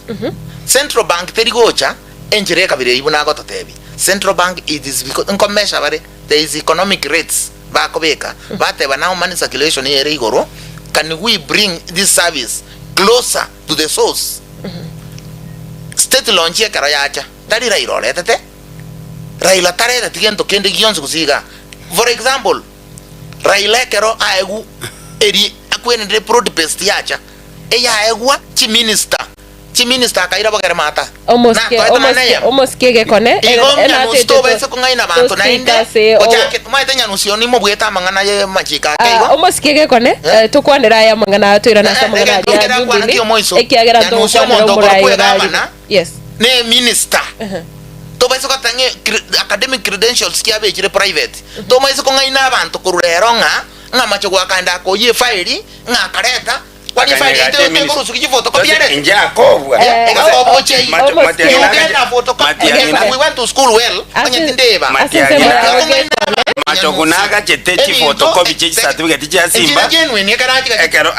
Central Bank teri gocha enchera ekabira eyio buna agototebi. Central Bank it is because nkomesha bare there is economic rates bakobeka bateba now money circulation ere igoro can we bring this service closer to the source. State launch ekero yacha tari Raila oretete, Raila tareteti gento kende gionsi gose igaa. For example, Raila ekero aegwa eri akwenenire broad based yacha, eyaegwa chiminister, chiminister akaira bogere mata. Omosike Natoete mana omosike eyemo. omosike egekone Igo Nyanusi tobaise kong'aina abanto naende ase ochake omanyete Nyanusi oyo nimobwete amang'ana ye amachiko ake Ah, igo. omosike egekone Eh? eh, tokwanera aya amang'ana aya toirane ase Eh, amang'ana egento aria nkere akwana Jubilee, ki omoiso? ekiagera Nyanusi ntogokwanera omonto omorai okorokwa orarire. egavana. Yes. Ne minister. Ehe. Tobaise goteba ng'a academic credentials chiabekire private. Tomaise kong'aina abanto korwa rero ng'a ng'a amache goakanda akoyia efairi ng'a akareta Kwani Akanyega efairi ate ete minister. otekorusuki chiphotocopy Sasa ere? inche akobua. Eh, Egakoba oche Macho- Almost Matiang'i kera. nagache- Ugenda photocopy. Matiang'i Onye na- we went to school well, onye tindeba. Ase Matiang'i ensemo na- yago gekone Machogu nagachete chiphotocopy chie chicertificate chia Simba Echire genuine ekero achigache. ekero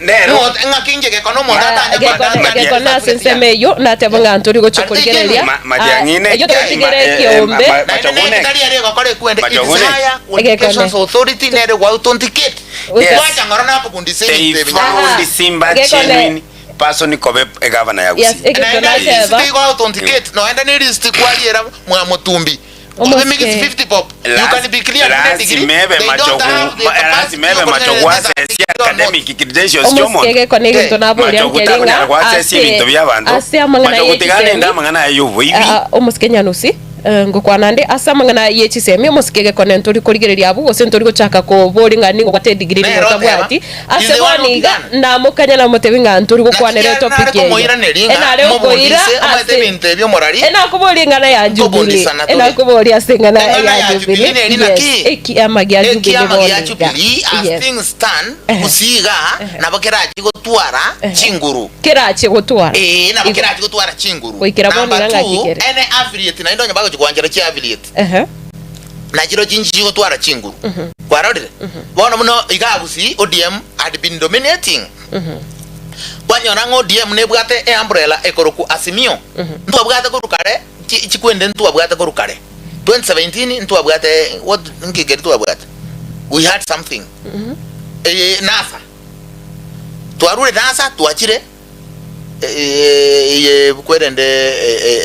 nero Ng'aki inche gekone omonto Ah, atanya gekone Matiang'i- gekone ase ensemo eyio nateba ng'a ntori gochia Ate korigereria Ma- Matiang'i ne- Ah, eyio togotigere ma- eh, eh, ekiombe ma- Naende Machogune. nere tari ere egokora ekwende. It is Machogune. higher qualifications Egekone. authority nere gwa authenticate. Yes. Gwacha ng'oro nakobundisa They ebinto ebi found Simba Gekone. genuine person kobe egavana ya Yes, Gusii. egekone Naende nateba. list igo authenticate noenda ne list kwariera mwa mutumbi. Omoske. Obe mix 50 pop. You can be clear with a degree. Lazima ebe They don't have the machogu capacity lazima ebe yo machogu kutengeneza asesie degree or not. academic credentials omosike chiomonto gekone egento Eh, naboria machogu nkeri takonyara ng'a gwasesia ebinto bia abanto ase amang'ana machogu tiga nende yechisemi amang'ana aya yoboibi Ah, omosike nyanusi eh, ngokwana nde ase amang'ana ye chisemi omosike gekone ntori korigereria abwo gose ntori gochaka kobori ng'a nigo gwate edigiri nigo Nero oteba, otabwati is ase the one bono iga who began. namokanya namotebi ng'a ntori gokwanera Naki etopic nare eye komoiraneria ng'a enare okoira mobundise, omanyete ase ebinto ebio morari enakoboria eng'ana ya Jubilee Nkobundisana tore. enakoboria ase eng'ana Eng'ana ya ya Jubilee Jubilee neri yes naki? ekiama gia Jubilee ekiama bono gia iga Jubilee as yes things stand Ehe. gose iga nabo kerachi gotwara chinguru Kerache gotwara. Ee, nabo Igo. kerache gotwara chinguru. Goikera bono Number iga ng'aki two, kere. ene affiliate naende onye bagochi koanchera chi affiliate Ehe. na chiro chinchi chigotwara chinguru. Kwarorire? Bono buna iga Gusii ODM had been dominating. Kwanyora ng'a ODM nebwate e umbrella ekorokwa Azimio. Ntwabwate korwa kare chi chikwende ntwabwate korwa kare. 2017 ntwabwate what nki keri twabwate? We had something. Eye NASA. Twarure NASA twachire eye kwerende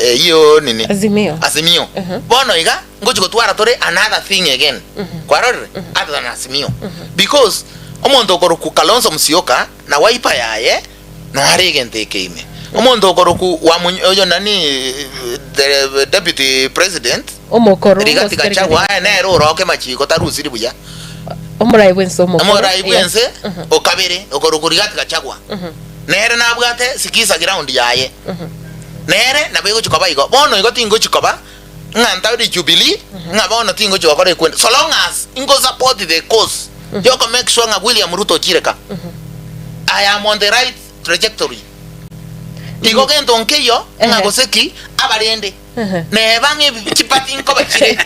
eyio nini Azimio. Azimio. Bono iga ngochi gotwara tore another thing again. Kwarorire? Other than Azimio. Because omonto okorokwa Kalonzo Musyoka na Wiper yaye noare egento eke ime. Omonto okorokwa Wamuny oyo nani the deputy president Omokoro Rigathi omosikari Gachagua aye nere oroke machiko tarusiri buya. Omorai bwense omokoro. Omorai bwense okabere okorokwa Rigathi Gachagua. Nere nabwate sikiza ground yaye. Nere nabo egochi koba igo. Bono igo tingochi koba ng'a ntari Jubilee ng'a bono tingochi gokora ekwende. So long as ingo support the cause yoko make sure ng'a William Ruto ochire ka. I am on the right trajectory. Igo gento nkeiyo ng'a Ehe. gose ki abarende. Neba ng'a ebi chipati nkoba chire,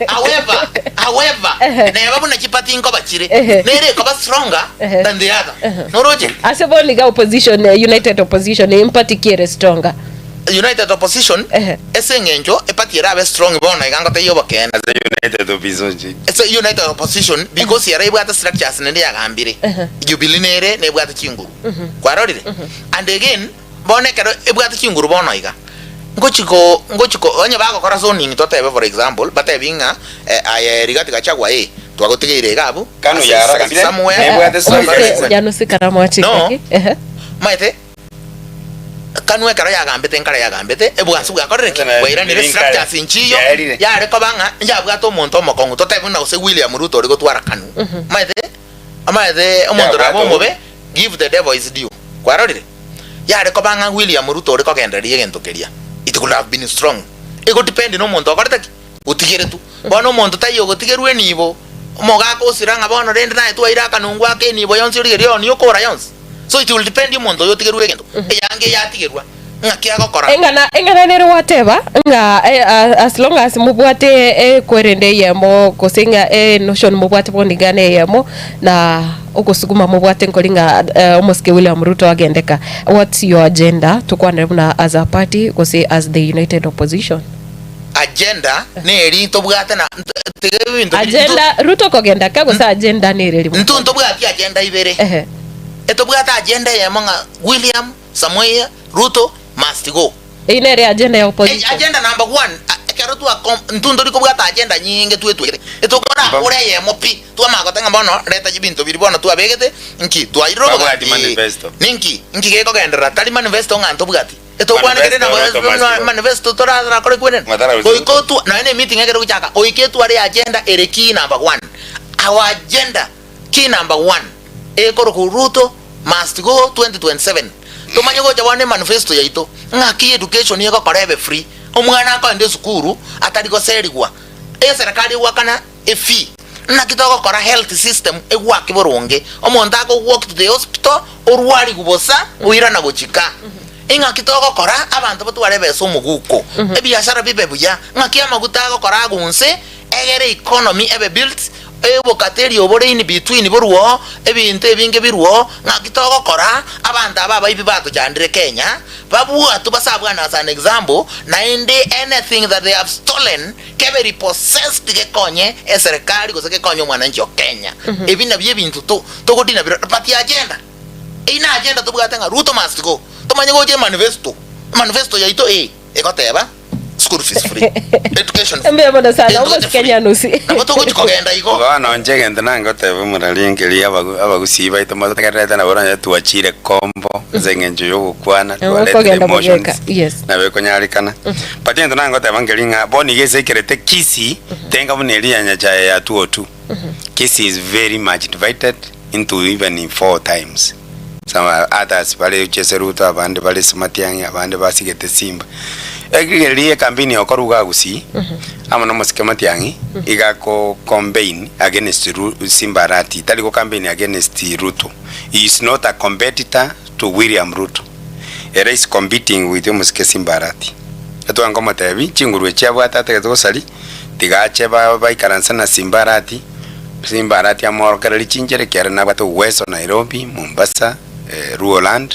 however, however, Ehe. neba buna chipati nkoba chire, Ehe. nere ekoba stronger Ehe. than the other. Noroche? Ase bono iga opposition eh, united opposition empati ki ere stronger United Opposition Ehe. ase eng'encho epati erabe strong bono iga ngotebia obokeene. Ase United Opposition. Ase United Opposition because ere ebwate structures nende yagambire. Ehe. Jubilee nere nebwate chinguru. Kwarorire? And again, Bono ekero ebwate chinguru bono iga, ngochi ko ngochi ko onye bagokora zoning totebe for example, batebi ng'a aye Rigathi Gachagua eh, twagotigeire iga abwo, Kanu ase yaragambire, somewhere, nebwate Omose structures. Janusi karamwache No. ngaki. Ehe. Omanyete, Kanu ekero yagambete nkare yagambete, ebwasi bwakorire ki? Ase Bwairanire na nkare. structures nchiyo, Yaerire. yare koba ng'a yabwate omonto omokong'u, totebe buna gose William Ruto ore gotwara Kanu. Omanyete. Omanyete omonto Yabwate nabo obo. omobe, give the devil his due. Kwarorire? Yare koba ng'a William Ruto ore kogendereria egento keria, it could have been strong. Ego depend na omonto okorete ki? Otigeretwe. Bono omonto taiyo ogotigerwa enibo, omogaka osira ng'a bono rende naye twaire akanungu ake enibo yonsi origererie oo niyo okora yonsi. So it will depend omonto oyo otigerwe egento, eyange eyatigerwa, ng'aki agokora. Eng'ana eng'ana nere gwateba ng'a eh, a- as long as mobwate ekwerende eyemo gose ng'a enotion mobwate bono iga na eyemo na ogosuguma mobwate nkori ng'a eh, omosike William Ruto agendeka. What's your agenda tokwanere buna as a party gose as the united opposition? Agenda neri ntobwate na tiga ebinto biri ntu Agenda Ruto kogenda ka gose agenda nere ntu rimwe? ntobwati agenda ibere. Ehe. Etobwate agenda eyemo ng'a William Samoei Ruto must go. Eyio nere agenda ya Ey, opposition. agenda number one, a- ekero twa com- intwe ntori kobwata agenda nyinge twetwegete, etokora eyemo pi, twamanya goteba ng'a bono reta ebinto biria bono twabegete, nki twairire Babwati obogati, manifesto. ninki, nki gekogenderera, tari manifesto ng'a ntobwati. Etokwanekire Manifesto nabo Ruto must go. manifesto torakore kwenene. Matara gose Goika Ruto. otwa nonya ne meeting ekero gochaka, goika etware agenda ere key number one. Our agenda key number one ekorokwa Ruto must go 2027. Tomanye gocha bono ne manifesto yaito ng'aki education egokora ebe free, omwana akoenda esukuru atari goserigwa, eserekari egoakana efee. Naki togokora health system egwake boronge, omonto ako walk to the hospital orwarigwe bosa oirana gochika. Ing'aki togokora abanto batware ebesa omoguko, ebiashara bibe buya, ng'aki amaguta agokora agunse egere economy ebe built, obokateri obore in between borwe oo, ebinto ebinge birwe oo, ng'aki togokora abanto aba abaibi batochandire Kenya, babwatwe basabwane as an example, naende anything that they have stolen kebe repossessed gekonye eserekari gose gekonye omwananchi o Kenya. Ebi nabio ebinto to togodina bire but agenda. Eyio na agenda tobwate ng'a Ruto must go. Tomanye gocha emanifesto, emanifesto yaito ee egoteba school fees free, education free, Mbuya mono sana education omosike free. Nyanusi. Nabo togochi kogenda igo. Bono inche egento nangoteba omorarenge abagu abagusii baito motegererete nabo onye twachire kombo ase eng'encho ya ogokwana Nabo twaretire okogenda emotions bogeka, yes. nabo ekonyarekana. But egento nangoteba nkeri ng'a bono iga ase ekerete Kisii tenga buna eria ya Nyachae ya 202. Kisii is very much divided into even four times. Some others bare Chese Ruto abande bare Matiang'i abande basigete Simba. Ekero ekampeni yokorwa iga Gusii amo na omosike Matiang'i iga ako campaign against Ru Simba Arati tari go campaign against Ruto. He is not a competitor to William Ruto. Ere is competing with omosike Simba Arati. Etwanga komotebi chinguru echi abwate atagete gosari tiga ache ba baikaranse na Simba Arati Simba Arati amworokererie chinchera ekiagera nabwate uweso Nairobi, Mombasa, Luoland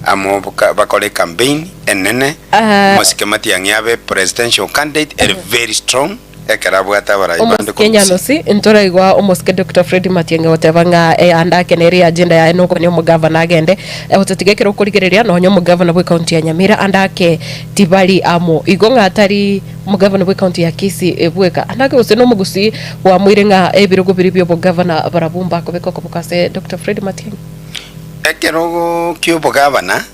amo boka bakore ecampaign enene Ah. omosike Matiang'i abe presidential candidate ere very strong ekero abwate abarai bande Omosike korwa Gusii. Nyanusi ntoraigwa omosike Dr. Fred Matiang'i goteba ng'a eh, ande ake nere agenda yaye nokogania omogavana agende eh, gotatiga ekero okorigereria nonya omogavana bwe county ya Nyamira ande ake tibari amo igo ng'a tari Omogavana bw'ecounty ya Kisii bweka anake gose nomogusii bwamoire ng'a ebirogo biria bi'obogavana barabwo mbakobeka okoboko ase Doctor Fred Matiang'i. Ekerogo ki'obogavana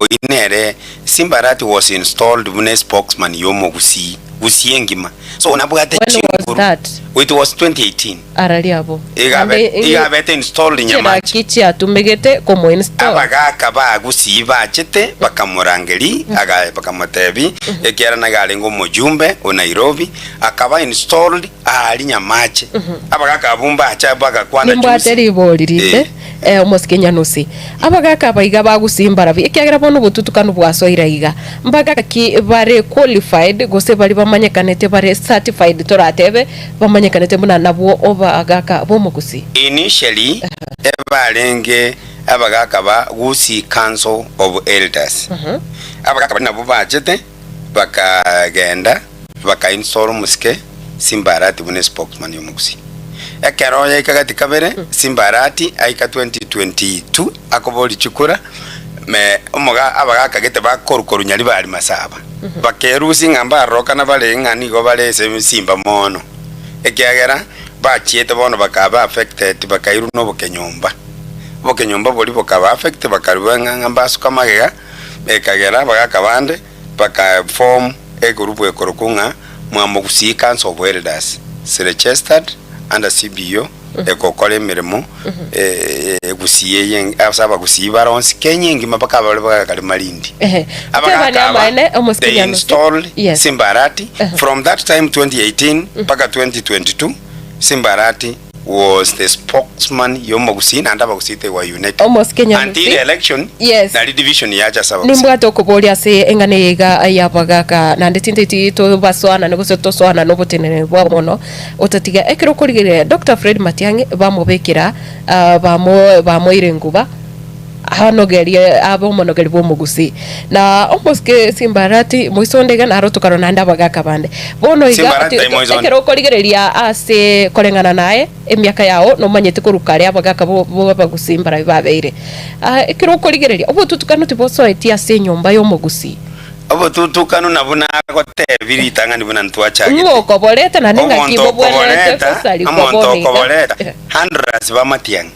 oyio nere Simba Arati was installed buna espokesman y'omogusii Gusii engima so nabwate When was chinguru that? it was 2018 Arari abwo. Iga abe- Naende iga abete installed Nyamache. chiraki chiatumegete komoinstall. Abagaaka ba Gusii bachete bakamorangeri aga bakamotebi ekiagera nigo arenge omojumbe o Nairobi akaba installed aaria Nyamache. Abagaaka abwo mbacha bagakwana Nimbwate juzi. ribori rinde Eh. eh, omosike Nyanusi. Abagaaka aba iga ba Gusii mbarabwo ekiagera bono obotutukanu bwasoire aiga. Mbagaaka ki bare qualified gose baria bamanyekanete bare certified toratebe Bamanyekanete buna nabwo abagaaka b'omogusii. Initially ebarenge abagaaka ba Gusii Council of Elders. Abagaaka baria nabwo bachete bakagenda bakainstall omosike Simba Arati buna espokesman y'omogusii. Ekero yaika gati kabere Simba Arati aika 2022 akoboria chikura me omoga abagaaka gete bakoru korwa Nyaribari Masaba. Bakerusia ng'a mbarorokana bare ng'a nigo bare ase simba mono, ekiagera bachiete bono bakaba affected bakairwa nobokenyomba. Obokenyomba boria bokaba affect bakarua ng'a ng'a mbasuka magega, ekagera abagaka bande baka form egroup ekorokwa ng'a Mwamogusii Council of Elders, registered under CBO. egokora emeremo egusii eye ase abagusii bare onsi Kenya engima mpaka abare bagakare Malindi. Ehe. Abagaka Tebane aba, amaene, omosike they Nyanusi. installed Yes. Simba Arati from that time 2018 mpaka 2022 Simba Arati was the spokesman y'omogusii naende abagusii they were united Omosike Nyanusi. until election Yes. nari division yacha ase abagusii. Nimbwate okoboria ase eng'ana eye iga y'abagaaka, naende tinteti tobasoanane gose tosoanane oboteneneri bwabo mono, otatiga ekero okorigereria Doctor Fred Matiang'i bamobekera ah, bamo bamoire enguba anogerie abe omonogeri bw'omogusii. Na omosike Simbarati moisonde iga naro tokarora naende abagaaka bande. Bono iga Simbarati ti- tai moisonde. ekero okorigereria ase koreng'ana naye emiaka yao nomanyete korwa kare abagaaka bo b'abagusii mbarabwo babeire. Ah, ekero okorigereria obotutukanu tibosoeti ase enyomba y'omogusii. Obotutukanu nabwo nagotebi ritang'ani buna ntwachagete. Ng'o okoboreta naende ng'aki Omonto bobwenerete okoboreta, gosarigwa omonto bono iga? okoboreta, hundreds b'amatiang'i,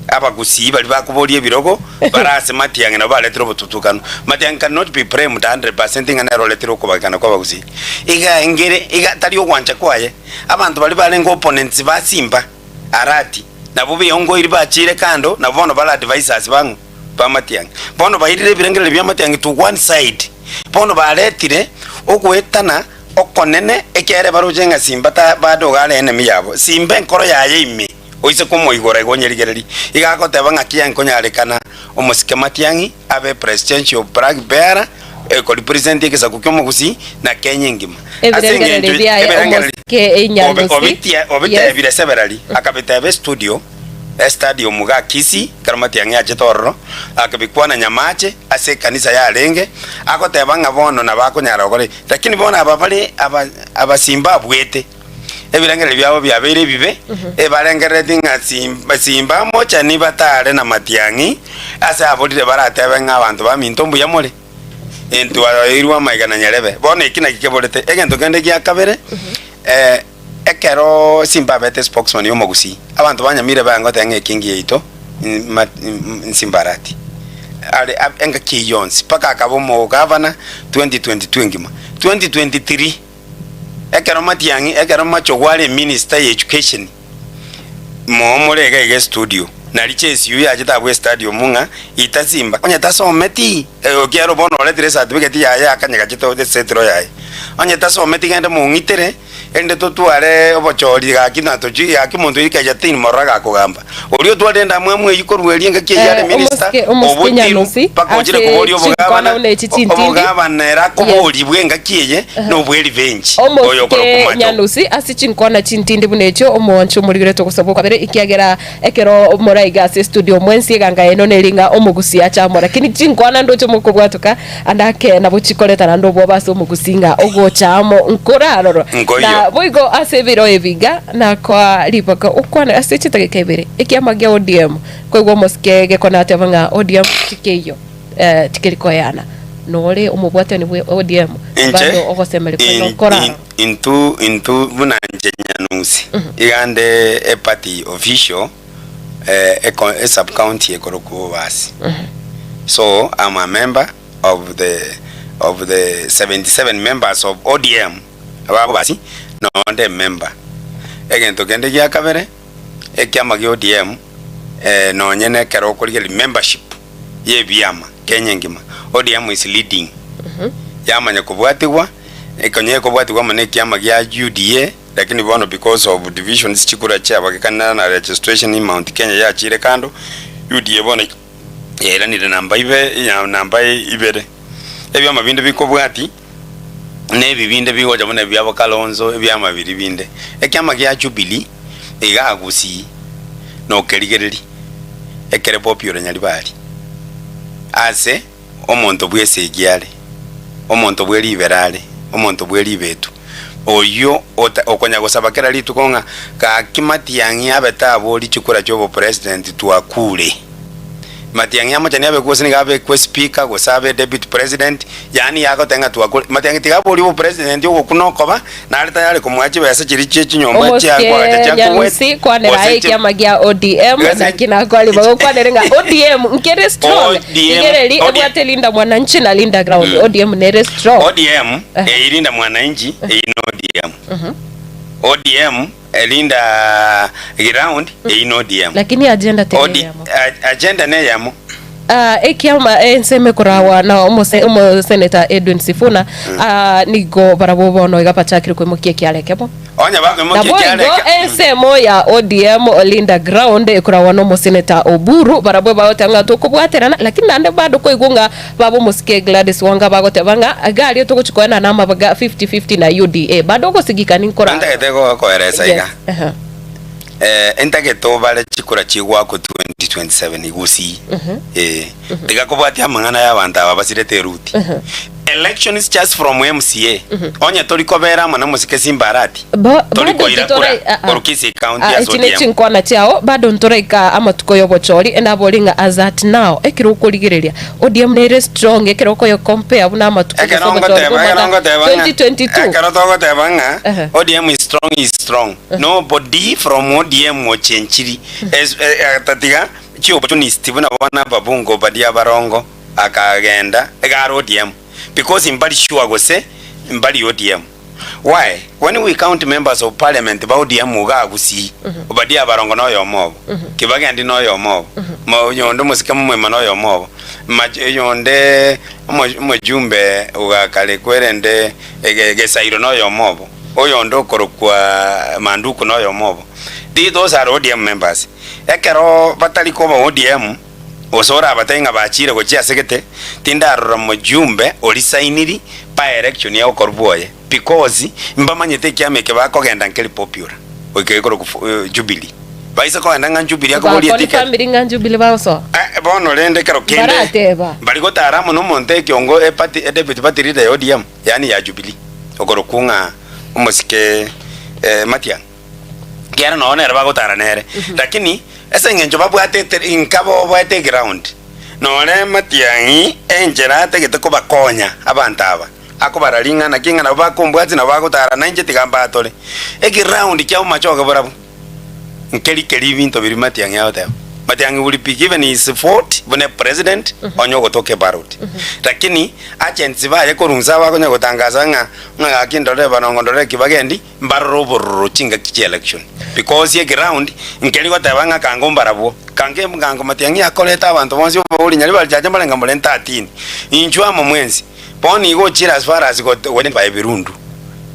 abagusii baria bakoboria ebirogo bare ase matiang'i nabo baretire obotutukanu. Matiang'i cannot be blamed 100% ng'a nere oretire okobagekana kw'abagusii. Iga engere, iga tari ogwancha kwaye. Abanto baria barenge opponents ba Simba, Arati, nabwo biongoiri bachiire kando, nabwo bono bare advisers bang'o? B'amatiang'i. Bono bairire ebirengererio bi'amatiang'i to one side. Bono baretire ogoetana okonene, ekiagera baroche ng'a Simba ta bado iga are enemy yabo. Simba enkoro yaye ime, oise komoigora igo onyerigererie, iga agoteba ng'aki yankonyarekana omosike matiang'i abe presidential flag bearer, ekorepresent egesaku ki'omogusii na Kenya engima. Ase Ebirengererio eng'encho biaye ebirengererio omosike Nyalusi. obitie Yes. obitebire severally, akabiteba estudio, Estadium iga Kisii, ekero Matiang'i achete ororo, akabikwana nyamache ase ekanisa yarenge, agoteba ng'a bono nabo akonyara gokora ebi. Lakini bono aba bare aba Abazimbabwete, ebirengererio biabo biabeire ebibe, ebarengerereti ng'a Simba Simba mochani batare na Matiang'i, ase aborire baratebe ng'a abanto baminto mbuya more? Intwaeirwe amaiga na nyarebe. Bono eki naki keborete. Egento kende gia kabere, Ekero Simba abete spokesman y'omogusii, abanto ba Nyamira baye goteba ng'a ekingi yaito Nsimbarati are engaki eyio yonsi mpaka akaba omogavana 2022 engima. 2023 ekero Matiang'i ekero Machogu are eminister ya education moomore iga iga estudio nari chase you yachete abwo estadium ng'a ita Simba onye tasometi ekiagera bono oretire ecertificate yaye akanyegachete esetiro yaye onye tasometi genda mong'itere. Erinde totware obochori gaki na tochie gaki omonto oyo ikacha tini mororo agakogamba. Oria otwarire endamwamu eyio korwa eria engaki eyio are Eh, minister, omosike- omosike obotirwe Nyanusi, mpaka ochire ase koboria chinkwana obogabana, buna echi chintindi. obogabana ere akoboribwe engaki eye nobwe revenge oyo okorokwa Omosike Machogu. Nyanusi ase chinkwana chintindi buna echio omoancho omorigerete ogosaba okwabere ekiagera ekero moraiga ase estudio mwensi eganga eno neri ng'a omogusi ache amo lakini chinkwana ndoche mokobwatoka Ande ake nabo chikoreta naende obwoba ase omogusii ng'a ogocha amo nkorarorwa. Nkoiyo. Na boigo ase ebiro ebi iga nakoa ribaga okwane ase chidageka ibere ekiama gia ODM koigwa omosike gekona ateba ng'a ODM tikeiyo eh, tikeri koeana. Nore omobwatani bwe ODM Inche bado ogosemeria kwene in- nkorarorwa. in- intu intu buna inche Nyanusi iga nde eparty official eh, eko esub county ekorokwa Bobasi. So I'm a member of the of the 77 members of ODM aba Bobasi nonde member. Egento kende gia kabere ekiama gia ODM eh, nonye na ekero okorigereria membership ya ebiama Kenya engima ODM is leading yamanya kobwatigwa ekonye ekobwatigwa amo na ekiama gia UDA Lakini bono because of divisions chikura chiabagekanera na registration in Mount Kenya yachire kando, UDA bono yairanire namba ibe ya namba ibere. Ebiama binde bikobwati na ebi binde bigocha buna ebiabo Kalonzo ebiama biri binde. Ekiama gia Jubilee iga Gusii nokerigereri ekere popular Nyaribari ase Omonto bw'esegi are, omonto bwe ribera are, omonto bwe ribetu, oyio ota okonya gosaba kera rituko ng'a gaki Matiang'i abe tabori chikura chi'obopresident twakure. Matiang'i amochani abekwe gose nigo abekwe speaker gose abe deputy president, yaani yagoteba ng'a twakure. Matiang'i tiga abori obopresident ogokuna okoba, nare tayari komoa chibesa chiria chie chinyomba chia koagacha Omosike chia Kuwait, Nyalusi kwanera gose aye chi ekiama gia ODM Gose naki nakwari bagokwanere ng'a ODM nkere strong ODM igereri ODM ebwate Linda Mwananchi na Linda Ground ODM nere strong ODM Eh. eyi Linda Mwananchi eyi no ODM. ODM Linda ground eyio na ODM. Lakini agenda teri OD, eyemo. agenda neyemo. Ah, ekiama ensemo ekorawa na omose- omoseneta Edwin Sifuna ah, nigo barabwo bono iga bachakire koimokia ekiara ekemo. Onye bakoimokia Nabo ekiara igo eke ensemo ya ODM Linda Ground ekorawa na omoseneta Oburu barabwo bagoteba ng'a tokobwaterana lakini naende bado koigwa ng'a baba omosike Gladys Wanga bagoteba ng'a iga aria togochi koenana amabaga 50-50 na UDA bado ogosigika ninkora Ntagete gokoeresa Yes, iga. aha. Intagete obare chikura chigwakwa 2027 gusii eh, tiga kobwatia amang'ana y'abanto aba basirete eruti. Elections just from MCA onye tori kobera amo na mosike Simba Arati tori Bado koira kura titorai- ah, ah. korwa Kisii County Ah, ase echi ne ODM. chinkwana chiao bado ntoraika amatuko y'obochori nabori ng'a as at now ekero okorigereria ODM nere strong ekero okoyo compare buna amatuko gose Ekero obochori ngoteba ekero bw'omwaka ngoteba ng'a 2022 ekero togoteba ng'a Ehe. ODM is strong is strong Nobody from ODM ochenchiri es tatiga chi opportunist buna bono ababunge baria abarongo akagenda iga are ODM because mbari sure gose mbari ODM why when we count members of parliament ba ODM iga gusii baria abarongo na oyomo obo Kibagendi na oyomo obo mo oyonde omosike momoima na oyomo obo mach oyonde omo omojumbe ogakare kwerende ege Gesairo na oyomo obo. Oyonde okorokwa Manduku noyomo obo. These are ODM members. Ekero batari koba ODM, gose orabatebie ng'a bachiire gochia ase gete, tindarora mojumbe orisainiri by election egokorwa bwoye because mbamanyete ekiama eke bakogenda nkeri popular goika gekorokwa Jubilee. Baise kogenda ng'a Jubilee akoboria Bakoni eticket. family ng'a Jubilee bagosoa. Eh, bono rende ekero kende Barateba. mbari gotara amo nomonto ekiongo eparty deputy party leader ya ODM. yaani ya Jubilee, okorokwa ng'a omosike Matiang'i, ekiagera nonye nere bagotara nere, lakini ase eng'encho babwate ete inka boboete eground, nore Matiang'i enchera atagete kobakonya abanto aba, akobara ring'ana ki ng'a nabo bakombwatia nabo bagotara nainche tiga mbatore. Eground kia bomachoge borabwo. Nkeri keri ebinto biria Matiang'i agoteba. Matiang'i will be given his vote buna president onye ogotoka ebaroti. Lakini agents baye korwa inse abakonya gotangasa ng'a ng'a gaki ndorere barongo ndorere kibagendi mbarore obororo chingaki chia election. Because eground nkeri goteba ng'a kango mbarabwo. Kango kango Matiang'i akorete abanto bonsi obouri nyaribari chacha mbarenga more 13. Inchuo amo mwensi. Bono igo ochire as far as gote goidentify ebirundu.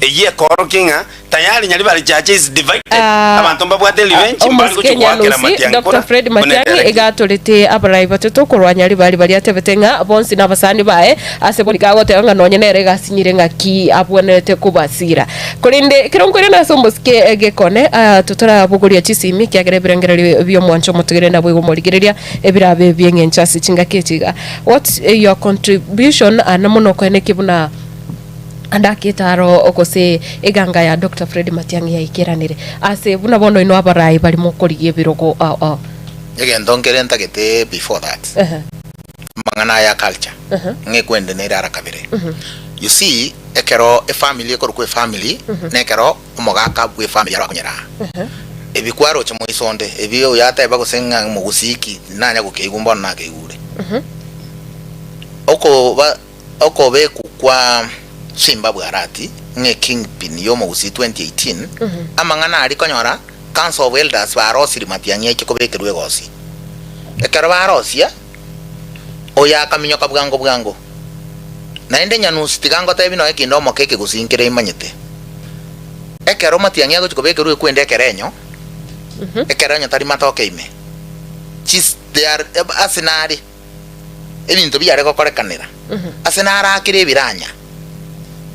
Eyio ekorokia ng'a Tayari Nyaribari Church is divided. Abanto mbabwate revenge mbari Omosike gochia goakera Nyalusi, Matiang'i Dr. kura Fred buna Matiang'i eterekire. iga atorete abarai batato korwa Nyaribari baria atebete ng'a bonsi nabasani baye ase bori gagoteba ng'a nonye nere iga asinyire ng'aki abwenerete kobasira. Korende ekero nkoirana ase omosike Gekone ah, totarabogoria chisimi ekiagera ebirengererio bi'omwancho omotogere naboigo omorigereria ebirabe ebi'eng'encho ase chingaki echi iga. What's your contribution ah, namono okoenekia buna Ande aketaro gose eganga ya Doctor Fred Matiang'i yaikeranire ase buna bono inwe abarai bari mokorigia ebirogo ao ao. Egento nkere ntagete before that, Ehe. amang'ana aya culture, ng'a ekwende nere ara kabere. You see, ekero efamily ekorokwa efamily, na ekero omogaka bwe efamily arakonyera aa. Ebi kwaroche moiso onde, ebi oyo ateba gose ng'a mogusii ki, nanya gokeigwa mbono nakeigure. Okoba. Okobekwa kwa Zimbabwe Arati ng'a ekingpin y'omogusii 2018, amang'ana aria konyora Council of Elders barosirie matiang'i aiche kobekerwa egosi. Ekero barosia, oyo akaminyoka bwango bwango. Naende Nyanusi tiga ngotebi nonya kende omoke ekegusii nkere imanyete. Ekero matiang'i agochia kobekerwa ekwende ekerenyo, ekerenyo tari matoke ime. Chis they are ase nare. ebinto biare gokorekanera ase narakire ebiranya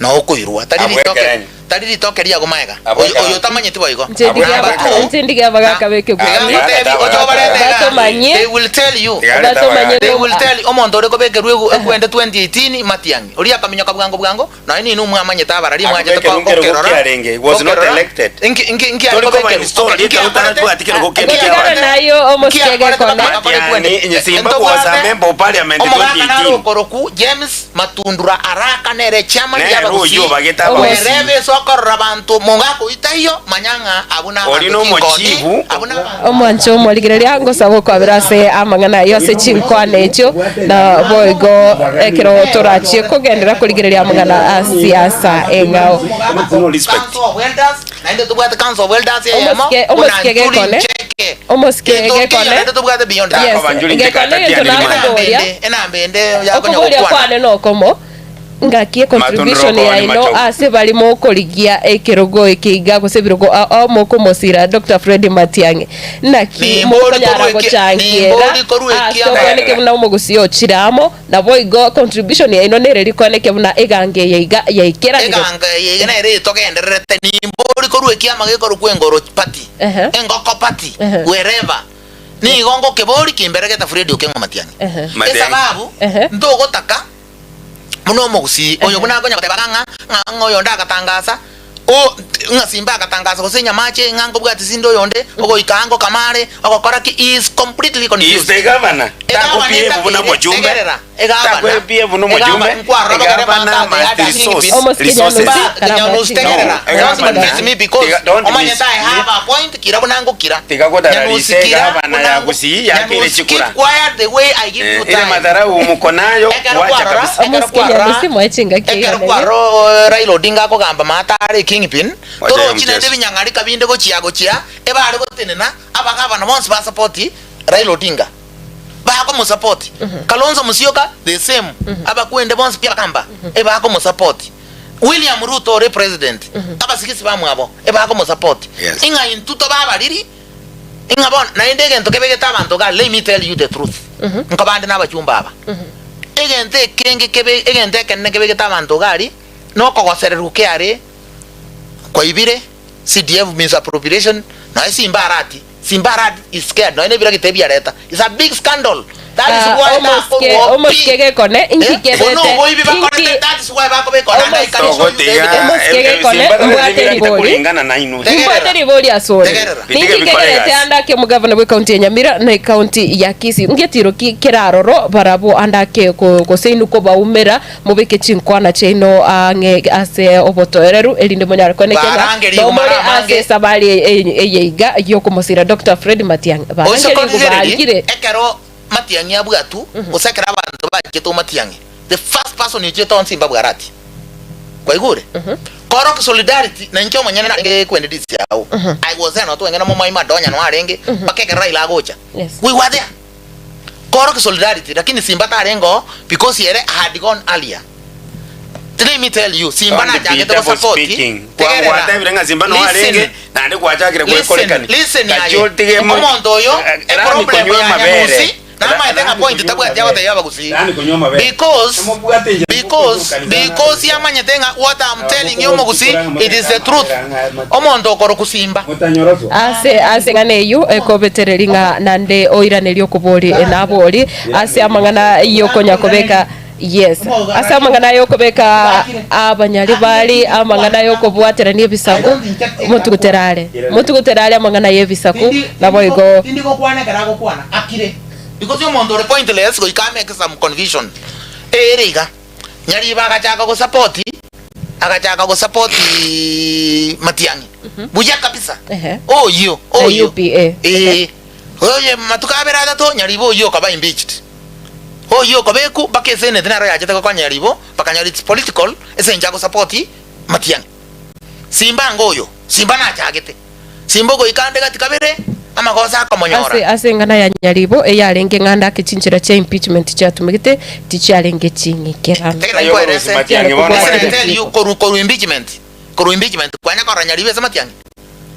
na okoirwa, tari Abwo ritoke, ekerenyo. tari ritoke riago magega. Abwo Oyo ekerenyo. oyo otamanyeti boigo. Inche Abwo ndige Number aba- two, inche ndige abagaka na- b'ekegusii. Tiga ngotebi, oche obarete iga. Batomanye. They will tell you. Tiga arete Batomanye abagaka. They will tell you omonto ore kobekerwa egu ekwende 2018 matiang'i oria akaminyoka bwango bwango Nonya ninwe mwamanyete abarari mwanchete Akobekerwa nkerogo gokerora, kiarenge, he was not gokerora. elected. Inki inki inki Tori koba akobekerwa? installed, Okay, inki ekero akorete? otarabwati kerogo kende Inki kiabarari. akorete? Tigana nayo omosike Inki akorete gekone. bakaba bakore Matiang'i, kwende? inye Zimbabwe was a Ntobwate member of parliament omogaka 2018. naro okoroku James Matundura araka nere chairman Nere y'abagusii oyio obagete abagusii. werebe ase okorora abanto mogaka oyio taiyo manya ng'a abwo Oria nabanto nomochibu. chinkoni abwo nabanto Omwancho omorigereria ngosaba okwabera ase amang'ana ayio ase chinkwana echio, na boigo ekero torachie kogenderera korigereria amang'ana a siasa eng'ao. No respect. Council of Elders. Naende tobwate Council of Elders eyemo, Omosike- buna omosike Njuri gekone. Ncheke. Omosike Gento gekone. nkiyo naende tobwate beyond that. Yes, Takoba Njuri Ncheke gekone atatianiri gento mani. nakoboria. Enamba ende, enamba ende yakonya Okoboria gokwana. kwane nokomo, ngaki econtribution Matunduroko ni yaino machau. ase bari mokorigia ekerogo eke iga gose ebirogo ao ao mokomosira Doctor Fred Matiang'i. Naki Nimbori mokonyara korwa eki- gochangiera nimbori korwa ase ekiagera. okwaneke buna omogusii ochire amo, naboigo contribution yaino nere rikwaneke buna eganga eye iga yaikeranire. Eganga eye iga nere etogendererete, nimbori korwa ekiama gekorokwa engoro party, Ehe. engoko party, Ehe. wherever. Nigo ngokebori kimberegete Fred Okeng'o Matiang'i. Ehe. Matiang'i. Esababu Ehe. ntogotaka buna omogusii oyo buna akonya goteba ng'a ng'a ng'a oyonde agatangasa o ng'a simba agatangasa gose nyamache ng'a nkobwati sinde oyonde ogoika ango kamare ogokora ki he is completely He is confused. the governor. Tako Egavana PF buna etakeire, mojumbe. tegerera, egavana, Tako PF buna mojumbe. egavana, nkwarora bagere Egavana bantate must yada resource. kingpin. Omosike Resources. Nyanusi, Ba, Nyanusi, Karamati. tegerera. No, Don't egavana. confuse me because Tiga- don't omanyete miss I me. have a point kira buna ngokira. Tiga kodararisa Nyanusi kira egavana buna ya ngo- Gusii yakire Nyanusi, chikura. keep quiet the way I give Eh, you ile time. madharau muko nayo Ekero wacha kwarora, kabisa. ekero Omosike kwarora, Nyanusi mwechinga ekero kiiganene. kwarora Raila Odinga akogamba maate are kingpin, Wacha torochi mchezo. naende ebinyang'arika binde gochia gochia, ebare gotenena, abagavana bonsi ba support Raila Odinga. Bakomosupport. Kalonzo Musyoka the same. Abakwende bonsi pi abakamba ebakomosupport. William Ruto ore president, abasigisi bamwabo ebakomosupport. Yes. Ing'a intwe tobe abariri, ing'a bono naende egento kebegete abanto iga, let me tell you the truth, nkobande na abachumba aba. Egento ekenge kebe egento ekenene kebegete abanto iga aria, nokogosererwa kiare kwaibire, CDF misappropriation, nonya Simba Arati, Simba Arati is scared, nonya nebiragita ebiareta, it's a big scandal, that is Ah, why omosike nakorwa omosike pi. gekone inki Eh, kebete bono oboibi bakorete, inki that is why bakobeka onanga I can show you the Togotiga evidence. Omosike gekone, Simba mbwate tari ribori. kulingana na inwe. Tegerera. Mbwate ribori asore Tegerera. Bitige ninki bikore kegerete egasi. ande ake omogavana bwe ekaunti ya Nyamira na ekaunti ya Kisii ngetiro ki keraroro barabwo ande ake ko- gose inwe kobaumera Mobeke chinkwana chiaino ang'e ase obotoereru, erinde monyare koenekia ng'a Barangerigwe nomore mara ase amange. esabari eye iga y'okomosira Doctor Fred Matiang'i. Oise Barangerigwe korigereria, baangire. ekero Matiang'i abwatwe, gose ekero abanto bachete o Matiang'i, the first person ochete onsi mbabwarati. Kwaigure? Korok solidarity, na inche omonyene narenge kwende DCIO. I was there, notweng'e na Momaima Adonya no arenge, mpaka ekero Raila agocha. Yes. We were there. Korok solidarity lakini Simba tarenge oo because ere had gone earlier. Let me tell you Simba Don't be nachagete double gosupport speaking. Gwatebire ng'a Simba no arenge naende gwachakire Listen, gwekorekani. listen Kachi aye. otige mo- Omonto oyo Eh, Rani eproblem konywa ya amabere. Nyanusi namaete ng'a Rani point konywa tabwati amabere. agotebia abagusii. Rani konywa amabere. Because Emobwate inche because because yamanyete ng'a what I'm telling you omogusii it is the truth. Omonto okoroku Simba. Ase ase eng'ana eyio ekobetereri ng'a nande oiranerie okobori nabori ase amang'ana y'okonya kobeka yes ase amang'ana y'okobeka abanyaribari amang'ana y'okobwaterania ebisaku motugutere are motugutere are amang'ana y'ebisaku naboigo Tindi gokwana ekero agokwana akire because omonto ore pointless goika ameke some confusion ere iga Nyaribo agachaka gosapoti agachaka gosapoti Matiang'i buya kabisa Ehe. oyio Na oyio UPA. ee oye matuko abere atato Nyaribo oyio okaba impeached oyio okobeku mpaka esenate nero yachete gokonya Nyaribo bakanyora it's political ase eng'encho agosapoti Matiang'i Simba ango oyo Simba nachagete Simba ogoika ande gati kabere, amagoso akomonyora. Ase ase eng'ana ya Nyaribo eyarenge ng'anda ake chinchera chia impeachment chiatumegete tichiarenge ching'ikeranu. Tegera nkoerese. Matiang'i bono Listen, I matiang'i. tell you, koru koru impeachment. Koru impeachment kwanya korora Nyaribo ase Matiang'i.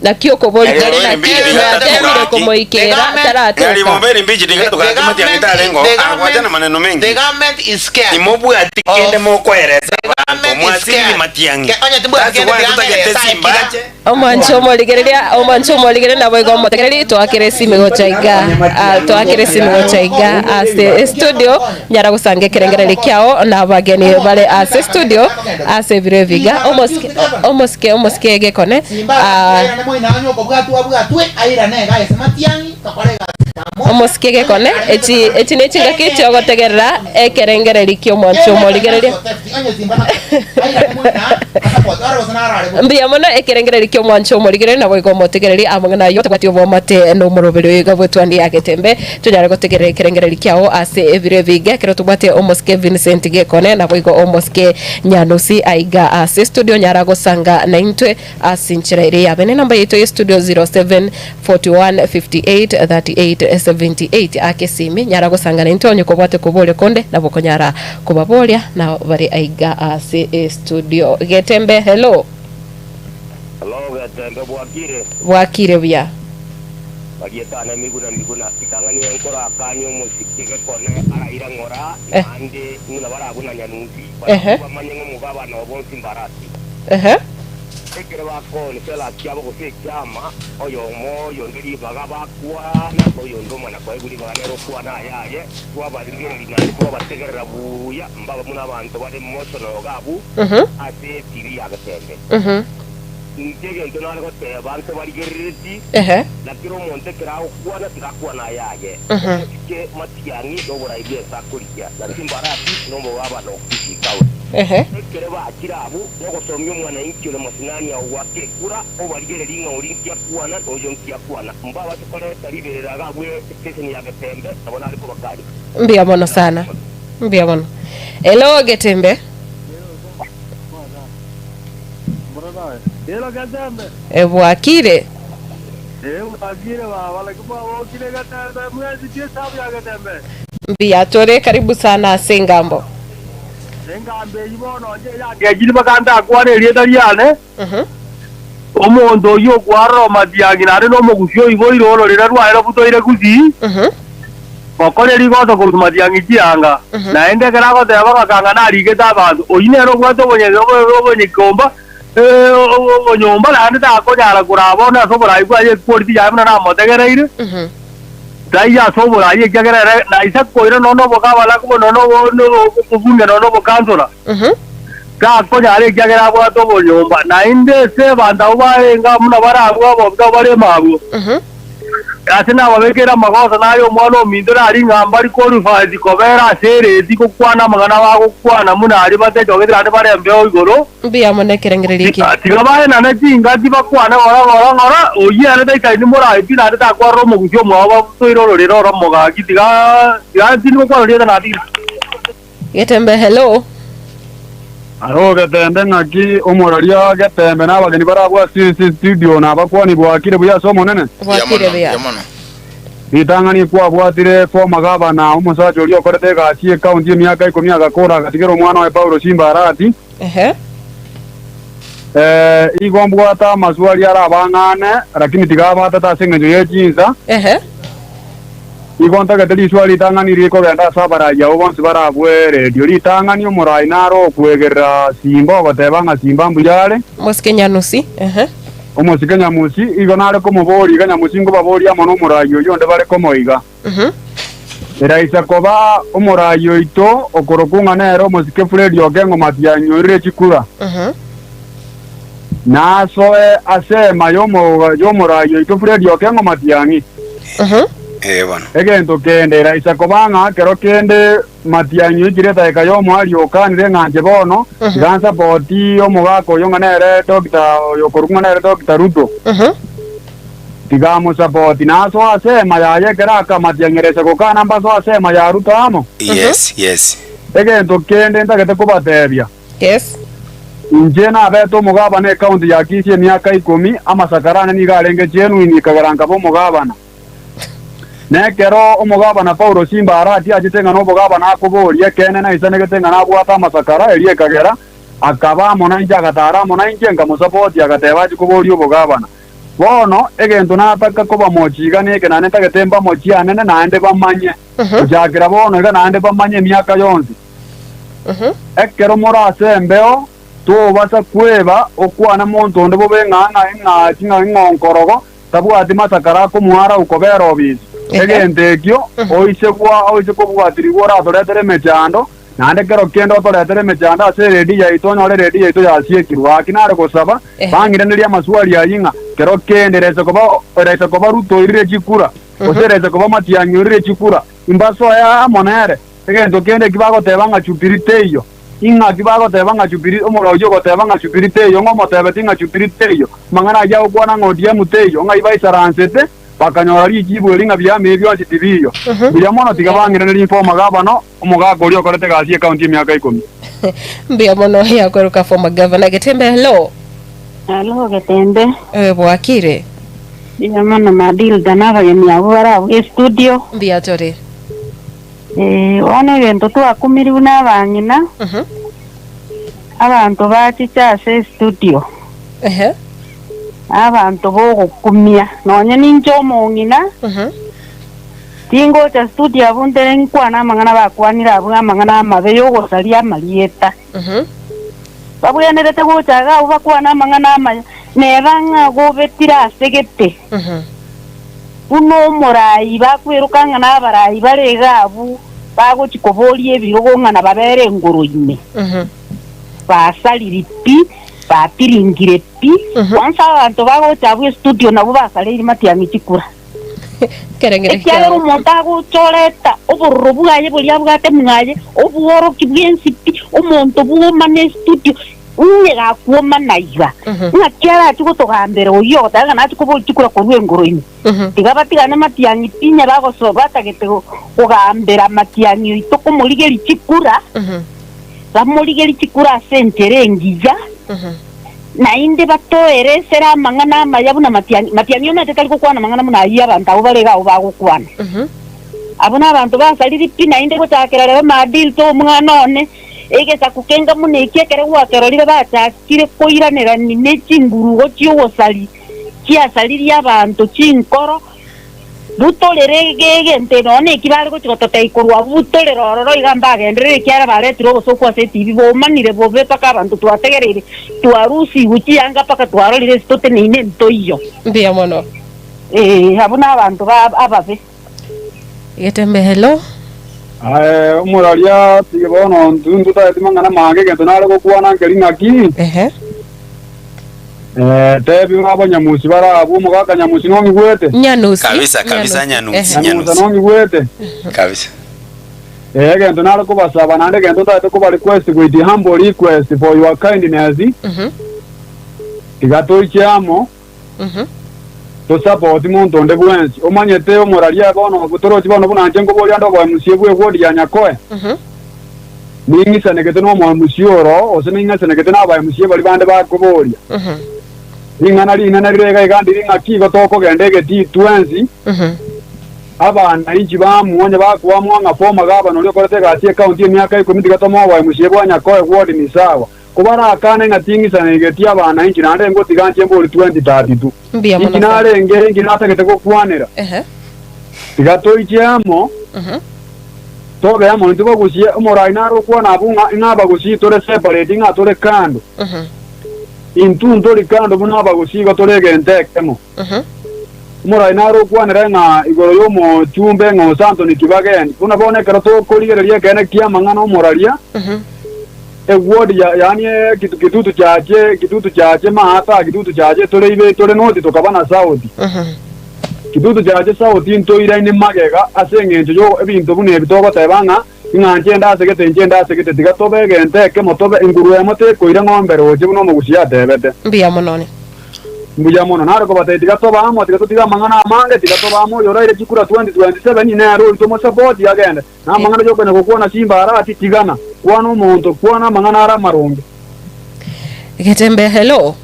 Naki okobori Nyaribo kore bere naki impeachment mwatemire tatuka. komoikera Nyaribo taratoka. bere impeachment tatuka Matiang'i tarengo The agwachana maneno government, the mengi. government is scared. Imobwati kende Of- mokoeresa The abanto government is mwasiriri scared. Matiang'i. Ke- onye timbwati That's kende why tigangeresa totagete Simba ekira. ache. Omwanche omorigereria, omwanche omorigereria naboigo omotegereri, toakere esimi gocha iga, ah, toakere esimi gocha iga ase estudio, nyara gosanga ekerengererio kiao na abageni bare ase estudio ase ebiro ebi iga. Omosike, omosike, omosike egekone, Simba ah, airane moino onye okobwatwa abwatwe airane iga ase matiang'i tokore egasi amo. Omosike gekone, echi echi nechingaki chiogotegerera ekerengereri ki'omwanchi omorigereria. Mbuya mono ekerengereri ki'omwanchi omorigereria naboigo omotegereri amang'ana ayio tabwati oboamate nomoroberi oyo iga bw'etwani ya getembe. Tonyare gotegerera ekerengereri kiao ase ebiro ebinge ekero tobwate omosike Vincent Gekone naboigo omosike Nyanusi aiga ase studio nyara gosanga naintwe Ase enchera ere yabene enamba yaito ye studio 0741583878 ake esimi nyara gosangana intwe onye kobwate koboria konde nabo okonyara kobaboria nao bare aiga ase estudio. Getembe hello. Hello Getembe bwakire? Bwakire buya. Marieta ane Miguna Miguna ritang'ani enkorakanie omosike gekone araira ng'ora Eh. naende ng'ina barabuna nyanusi Ehe. barabwo bamanye ng'a omogabana obo onsi mbarasi. Ehe. Ekero bakooni chiarasi chiabo gose ekiama, oyomo oyonde ribaga bakwana, na oyonde omana koegwa ribaga nere okwana ayaye, twabarigereria naende twabategerera buya, mbabe buna abanto bare mosono iga abwo ase etibi ya getembe. Inche egento nare goteba ntobarigerereti, na kera omonto ekero agokwana tiga akwane ayaye. Omosike matiang'i noborai bw'ense akorigia, na chimbarasi nomogabane o Kisii County. Ekero bachire abwo, nogosomia omwananchi ore mosinani agoaka ekura, obarigererie ng'a oria nki akwana na oyo nki akwana. Mbabase koreta riberera iga abwo estation ya Getembe, nabo nare kobakania. Mbuya mono sana. Mbuya mono. Hello Getembe. Hello Getembe. Bwakire. Eh, bwakire baba, lakini mwabokire Getembe, mwezi tie sabu ya Getembe. Mbuya tore karibu sana ase engambo. Engambo eyio bono onye yangechire mpaka ndakwane erieta riane, omonto oyio okwarora omatiang'i naende nomogusi oiboire ororera rwaye robutoire gusii, gokora rigoso korwa matiang'i chianga. Naende ekero agoteba ng'a kanga narigete abanto, oyio nere obwate obonyekomba, obonyomba, naende takonyara koraa bono ase oborai bwaye equality yaye buna namotegereire. Taiyo ase oborai, ekiagera ere naisa koira nonya nobogabana nonya nobobunge nonya nobokansora, takonyara ekiagera abwate obonyomba. Naende ase abanto abwo barenge amo buna bare abwo abobisa abwo bare ime abwo, ase nababekeire amagoso naye omwana ominto nari ng'a mbari qualified kobera ase ereti gokwana amang'ana bagokwana buna aria batechogete naende bare embeo igoro. Mbuya mono ekerengererio eke. Tiga baenane chingaki bakwane ng'ora ng'ora ng'ora, oyio ere taikaini morae pi naende takwarora omogusi omwabo babutoire ororere oromo gaki tiga tiga tindi gokwana rieta natigire. Getembe hello. Aro Getembe ng'aki omoraria Getembe na abageni barabwo ase ase studio na abakwani bwakire buya ase Omonene. Mbuya Bwakire mono, buya. mbuya mono. Ritang'ani kwabwatire former gavana omosacha oria okorete egasi ecounty emiaka ikomi agakora agatigera omwana oye Paulo Simba Arati. Ehe. Eh, igo mbwate amaswali arabang'ane, lakini tiga abatete ase engencho ye chinsa. Ehe. Igo ntagete riswali ritang'ani rikogenda ase abarai abwo bonsi barabue redio. Ritang'ani omorai naro okwegerera Simba ogoteba ng'a Simba mbuya are. Mosike Nyanusi. Ehe. Omosike Nyamusi, igo nare komoboria iga Nyamusi nkobaboria amo nomorai oyio onde bare komoiga. Eraisa koba omorai oito okorokwa ng'a nere omosike Fred Okengo Matiang'i oirire chikura, nasoe ase eema y'omorai oito Fred Okengo Matiang'i. Ee bono. Egento kende, eraisa koba ng'a kero kende Matiang'i oikire edaika y'omoario okanire ng'a inche bono tiga nsapoti omogaka oyo ng'a nere Doctor oyo okorokwa ng'a nere Doctor Ruto. Tiga amosapoti nasoe ase eema yaye ekero akamatiang'eresia gokana mbasoe ase eema ya Ruto amo. Yes, yes. Egento kende ntagete kobatebia, Yes. inche nabete omogabana ecounty ya Kisii emiaka ikomi, amasakara ane nigo arenge genuine ekagera nkaba omogabana. Na ekero omogabana Paulo Simba Arati achete ng'a nobogabana akoboria ekeene naisanegete ng'a nabwate amasakara, erio ekagera akaba amo nainche agataara amo nainche nkamosapoti agateba achie koboria obogabana. Bono egento nataka kobamochia iga neke naende ntagete mbamochie anene naende bamanye, gochakera bono iga naende bamanye emiaka yonsi. Ekero more ase embeo, tobasa kweba okwana monto onde bobe ng'a ng'a eng'achi ng'a eng'onkorogo, tabwati masakara akomoara okobera obisi. Egento ekio oise gwa oise kobwatirigwa oratoretere emechando, naende kero kende otoretere emechando ase eredi yaito onyore eredi yaito yasiekirwe. Gaki nare gosaba, bang'iranerie amaswali ayio ng'a kero kende eraise koba eraise koba Ruto oirire chikura. Gose erese koba Matiang'i orire chikura, imbasoe amo nere. Egento kende eki bagoteba ng'a Jubilee teiyo. Ing'aki bagoteba ng'a Jubilee, omorwoti ogoteba ng'a Jubilee teiyo, ng'a omotebeti ng'a Jubilee teiyo, amang'ana ayio agokwana ng'a ODM teiyo, ng'ai baisaransete, bakanyora richibu eri ng'a biama ebi bionsi tibiiyo. Mbuya mono tiga bang'iranerie inse omogabana, omogaka oria okorete egasi y'ecounty emiaka ikomi. Mbuya mono yakweruka former governor Getembe hello. Hello Getembe. Eh, bwakire. Mbuya mono Madilda na abageni abwo bare abwo estudio. Mbuya tore. Ee, bono egento twakumirwe buna abang'ina, abanto bachiche ase estudio, na abanto bogokumia. Nonye ninche omong'ina, tingocha studio abwo ntere nkwane amang'ana bakwanire abwo amang'ana amabe yogosaria amarieta. Babwenerete gocha iga abwo bakwane amang'ana amaya, neba ng'a gobetire ase gete. Buna omoraai bakweroka ng'a nabaraai bare iga abwo bagochia koboria ebirogo ng'a nababere engoro ime. Basarire pi, batiringire pi, bonsi abanto bagocha abwo estudio nabwo basareiri matiang'i chikura. Ekiagera omonto agocha oreta obororo bwaye boria abwate mwaye, obworoki bw'ense pi, omonto bwomana estudio, Inye gakwomana iga, ng'aki arachie gotogambera oyio ogoteba ng'a nachie koboria chikura korwa engoro ime? Tiga batigane matiang'i pi inye bagosoa batagete kogambera matiang'i oito komorigeria chikura, bamorigerie chikura ase enchera engiya, naende batoeresere amang'ana amaya buna matiang'i. Matiang'i omanyete tari gokwana amang'ana buna ayio abanto abwo bare iga abwo bagokwana. Abwo nabanto basariri pi naende gochakera rero maadili to omwana one. Egesaku kenga buna eki ekero gwakerorire bachakire koiranerania ne chingurugo chi'ogosari chiasaririe abanto chinkoro, butorere egento nonya neki bare gochia gototebia korwa abwo butorere ororo iga mbagenderere ekiagera baretire obosooku ase etibi bomanire bobe mpaka abanto twategereire twarusigwe chiyanga mpaka twarorire ase toteneine ntoiyo. Mbuya mono. Ee, abwo nabanto ba ababe. Getembe hello. Aye omoraria, tiga bono intwe ntotageti mang'ana mange, egento nare gokwana nkeri ng'aki? Ehe. Eh, tebi abanyamusi bare abwo, omogaka Nyamusi nong'igwete? Nyanusi. Kabisa, kabisa, Nyanusi, Ehe. Nyanusa Nyanusi. nong'igwete? Kabisa. Eh, egento nare kobasaba naende egento ntagete koba request with humble request for your kindness, tiga toiche amo, Tosapoti monto onde bwensi omanyete omoraria bono torochi bono buna inche nkoboria ande oboemusie bw'egwodi ya Nyakoe. Ning'isanegete nomoemusie oro, gose ning'esanegete nabaemusie baria bande bakoboria. Ring'ana rinene rire iga iga ndiri ng'aki igo tokogenda egetii twensi, abanainchi bamwo onye bakoamua ng'a former gavana oria okorete egasi ecounty emiaka ikomi tiga tomoe oboemusie bwa Nyakoe ward ni sawa. Kobarakane ng'a ting'isanegeti abana inki naende ngotiga nche mbori 2032. Mbuya Inki mono sana. narenge inki natagete gokwanera? Ehe. Tiga toiche amo, tobe amo intwe bagusie omorai nare okwana abwo ng'a ing'a abagusii tore separate ng'a tore kando. Intwe ntori kando buna abagusii igo tore egento ekemo. Omorai nare okwanere ng'a igoro y'omochumbe ng'a Ose Anthony Kibageni, buna bono ekero tokorigereria ekeene ki'amang'ana omoraria, Eward ya, yaani ekitu, kitutu chache, kitutu chache maata, kitutu chache tore ibe tore noti tokaba na sauti. Kitutu chache sauti ntoiraine magega ase eng'encho yo ebinto buna ebi togoteba ng'a ing'a nche ndasegete inche ndasegete tiga tobe egento ekemo tobe enguru emo tekoira ng'ombe roche buna omogusia atebete. Mbuya mono ne. Mbuya mono. Nare kobatebia tiga tobe amo, tiga totige amang'ana amange, tiga tobe amo oyo oraire chikura 2027 nere oria tomosapoti agende. Na amang'ana y'okonya gokwana chimbarati, tigana, kwana omonto, kwana amang'ana are amaronge. Getembe hello.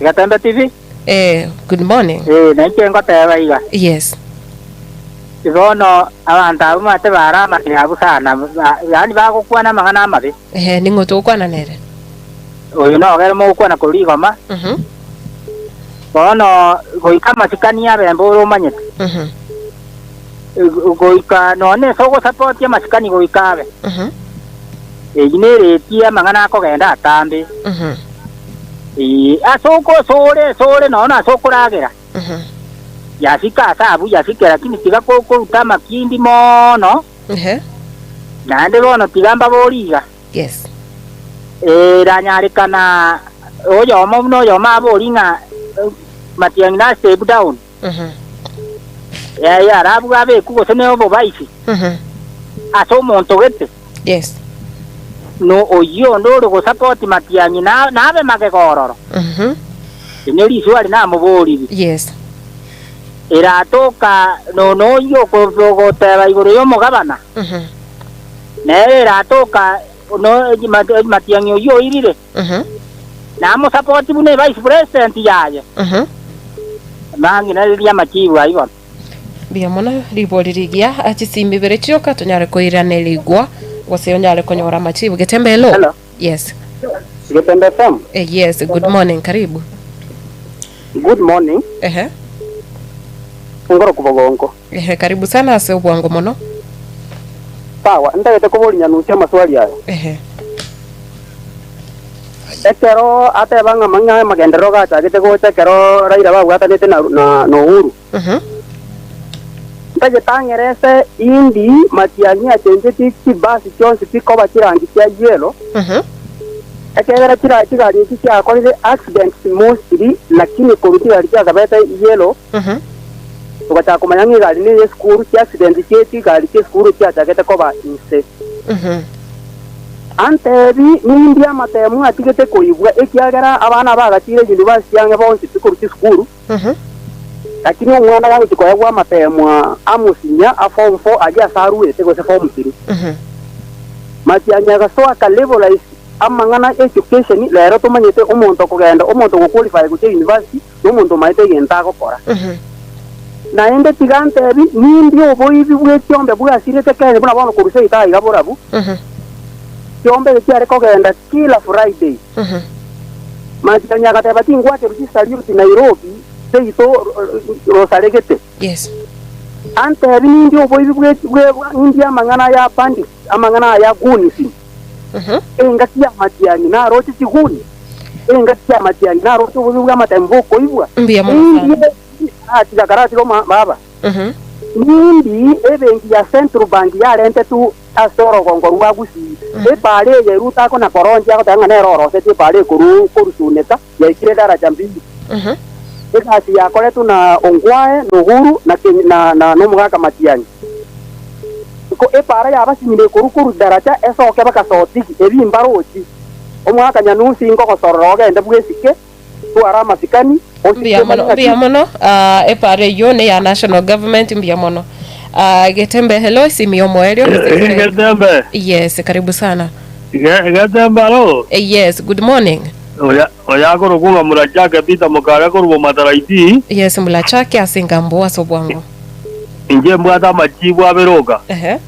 Getembe TV? Eh, good morning. Eh, nainche ngoteba iga. Yes. Bono abanto abwo mate bare amang'ina abwo sana, ba- yaani bagokwana amang'ana amabe. Ehe, ning'o togokwana nere? Oyo nogere mogokwana korwa rigoma. Bono goika amasikani abe mbore omanyete. Goika nonya ase ogosapotia amasikani goika abe. Eyio nereti amang'ana akogenda atambe. Ee, ase okosore esore nonya ase okoragera. Yasika ase abwo yasike, lakini tiga koruta amakindi mono. Naende bono tiga mbaborie iga. Yes. Eranyarekana oyomo buna oyomo aborie ng'a Matiang'i na step down. Yaya arabue abekwe gose ne obobaisi ase omonto gete. Yes. No oyio onde ore gosapoti matiang'i na nabe magega ororo. Eri riswali namoboririe. Yes. Eratoka no noyio ogoteba igoro y'omogabana, nere eratoka no matiang'i oyio oirire, namosapoti buna evice president yaye. Mang'ina riria amachibu ayio bono. Mbuya mono ribori rigiya chisimi ibere chioka tonyare koiranerigwa gose onyare konyora amachibu. Getembe hello. Hello. Yes. Getembe FM. Eh, yes, good morning, karibu. Good morning. Ehe. Ngoro kubogonko. Ehe, karibu sana ase obwango mono. Sawa, ntagete koboria Nyanusi amaswali aya. Ehe. Ekero ateba ng'a mang'ana amagenderero gachagete gocha ekero Raila babwatanete na, na, na Uhuru. Ntagete ang'erese indi matiang'i achenchetie chibasi chionsi chikoba chirangi chia yellow, ekiagera chira chigari echi chiakorire accidents mostly, lakini korwa chigari chiakabete yellow, togachaka komanya ng'a egari neye esukuru, chiaccident chie chigari chi'esukuru chiachagete koba inse. Antebi, Nindi amatemu atigete koibwa, ekiagera abana abagachire university ang'e bonsi tikorwa chisukuru, Lakini omwana gagochia koegwa amateemwa amosinya a form four aria ase aruete gose form three. Matiang'i agasoa aka levelise amang'ana education rero tomanyete omonto okogenda omonto ogo qualify gochia university na omonto omaete egento agokora. Naende tiga ntebi nindi oboibi bwe chiombe bwasirete Kenya buna bono korwa seito aiga borabu, chiombe echi chiare kogenda kila Friday. Matiang'i agateba tingwacherwa chisaliuti Nairobi seito rosaregete. Yes. Antebi nindie oboibi bwe bwe nindie amang'ana aya bandits, amang'ana aya goons. Engaki y'amatiang'i naroche chiguni, engaki y'amatiang'i naroche oboibi bw'amatemo bokoibwa. Mbuya mono sana. Nindie tiga karatiga oma baba. Nindi ebenki ya Central Bank yarentetwe ase orogongo rwa Gusii, epaara eye Ruto akona koronchia agoteba ng'a nere orosetie epaara ekorwa korusuneka yaikire daraja mbili. Egasi yakoretwe na Ongwae na Uhuru na na na nomogaka Matiang'i. Ko epaara yabasinyire ekorwa korwa daraja esoke baka Sotigi ebi mbarochi. Omogaka Nyanusi nkogosorora ogende bwesike Twara amasikani, osike Mbuya mono, omanye ng'aki. mbuya mono. Ah, epara eyio ne ya national government mbuya mono. Ah, Getembe hello esimi yomoerio gose Getembe. Yes, karibu sana. Getembe alo. Eh, yes, good morning. Oya oya akorokwa ng'a Murachake Peter Mokare korwa Bomataraiti. Yes, Mulachake ase engambo ase obwango. Inche mbwate amachibu abere oka. Ehe.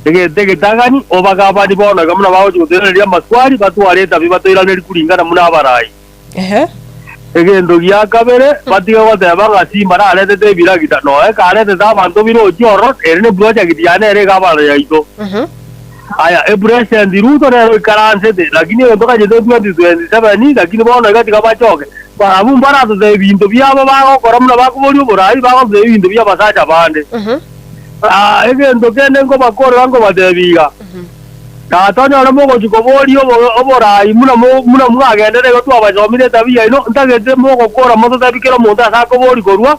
Egento egetang'ani, obagabani bono iga buna bagochia gotoiraneria amaswali, batware etabi batoiranerie kuringana buna abarai. Ehe. Egento gia kabere, batige goteba ng'a Simba naretete ebiragita, nonya ekaretete abanto birochio ororo, ere neproject yane ere iga abana yaito. Aya, epresident Ruto nere oikaransete, lakini egento gachete 2027, lakini bono iga tiga bachoke. Barabwo mbaratotebie ebinto biabo bagokora buna bakoboria oborai, bagototebia ebinto bi'abasacha bande. Aa, egento kende nkobakorera nkobatebia iga, Tata onyore mogochia koboria obo- oboraai buna mo- buna mwagenderera igo twabasomire etabia yaino, ntagete mogokora mototebie kera omonto ase akoboria korwa,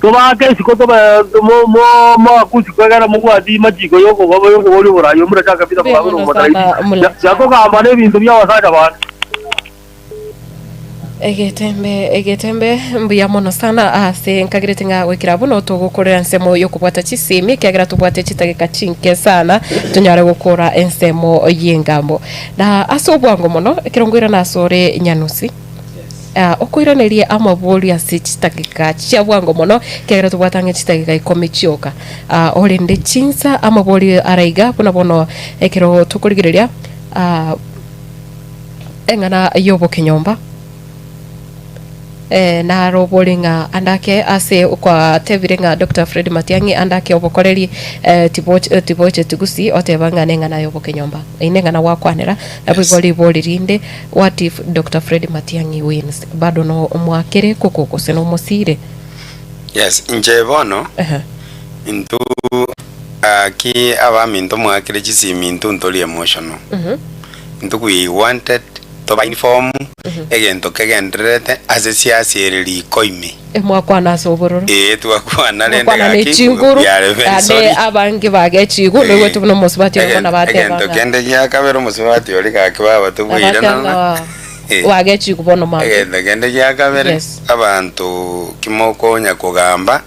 tobaake isiko tobe mo- mo- moakwe isiko egere mobwati machiko y'okoba y'okoboria oboraai omura chaka Peter Mbuya Mokabira mono omotraiti. sana, Mulacha. Yakogamba nebinto bi'abasacha bande. Egetembe egetembe mbuya mono sana ase nkagerete ng'a goikera abwo no togokorera ensemo yokobwata chisemi ekiagera tobwate chitageka chinke sana tonyare gokora ensemo y'engambo. Na ase obwango mono ekero nkoirana ase ore Nyanusi ah, okoiraneria amaborio ase chitageka chia bwango mono ekiagera tobwate ang'e chitageka ikomi chioka. Ah, orende chinsa amaborio araiga buna bono ekero tokorigereria ah, Eng'ana y'obokenyomba eh, narobore ng'a andake ase kwatebire ng'a Dr. Fred Matiang'i andake obokoreri eh, tiboch- eh, tibocheti gusii oteba ng'a neng'ana y'obokenyomba. Eye neng'ana gwakwanera nabo igo ribori rinde what if Dr. Fred Matiang'i wins bado no omwakere koko gose nomosire? Yes, inche bono Ehe. intwe aki abaminto mwakire chisimi intwe ntori emotional. Intwe we wanted. Toba uniform, egento kegendererete ase siasa ere riko ime. Mwakwana ase obororo. Ee, twakwana rende Mwakwana ne gaki, chinguru, we are very naende sorry. abange bagechigwa, noigwete buna omosubati oyo bono bateba Egento ng'a kende gia kabere omosubati oria gaki baba tobweire abateba nonya. ng'a Eh. wagechigwa bono mambia. Egento kende gia kabere, Yes. abanto kimokonya kogamba,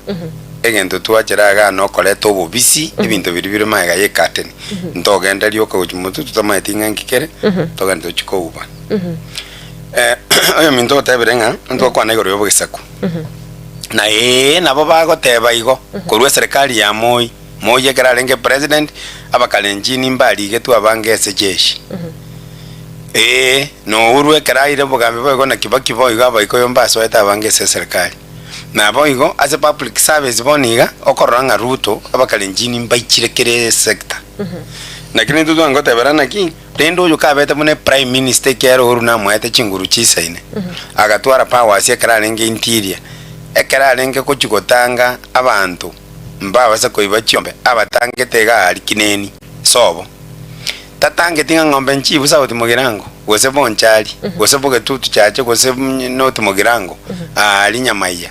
egento twachera igaa nokoreta obobisi, ebinto biria bire magega ye curtain. Ntogende rioka gochia motwe totamaeti ng'a nki kere, togende tochie kouba. Eh, oyominto otebire ng'a ntwakwana igoro y'obogesaku. Na ee nabo bagoteba igo korwa eserekari ya Moi, Moi ekero arenge president, abakalenjini mbarigetwe abange ase jeshi. Ee, na Uhuru ekero aire obogambi boigo na Kibaki boigo abaikoyo mbasoete abange ase eserekari. Naboigo ase public service bono iga okorora ng'a Ruto abakalenjini mbaichire kera esector. Lakini intwe twangotebera naki, rende oyo kabete buna eprime minister ekiagera Uhuru namoete chinguru chisaine, agatwara powers ekero arenge interior, ekero arenge gochia gotanga abanto mbabase koiba chiombe abatangete iga aria kineni sobo. Tatangeti ng'a ng'ombe nchibu South Mugirango, gose Bonchari, gose Bogetutu Chache, gose North Mugirango, aaria Nyamaiya.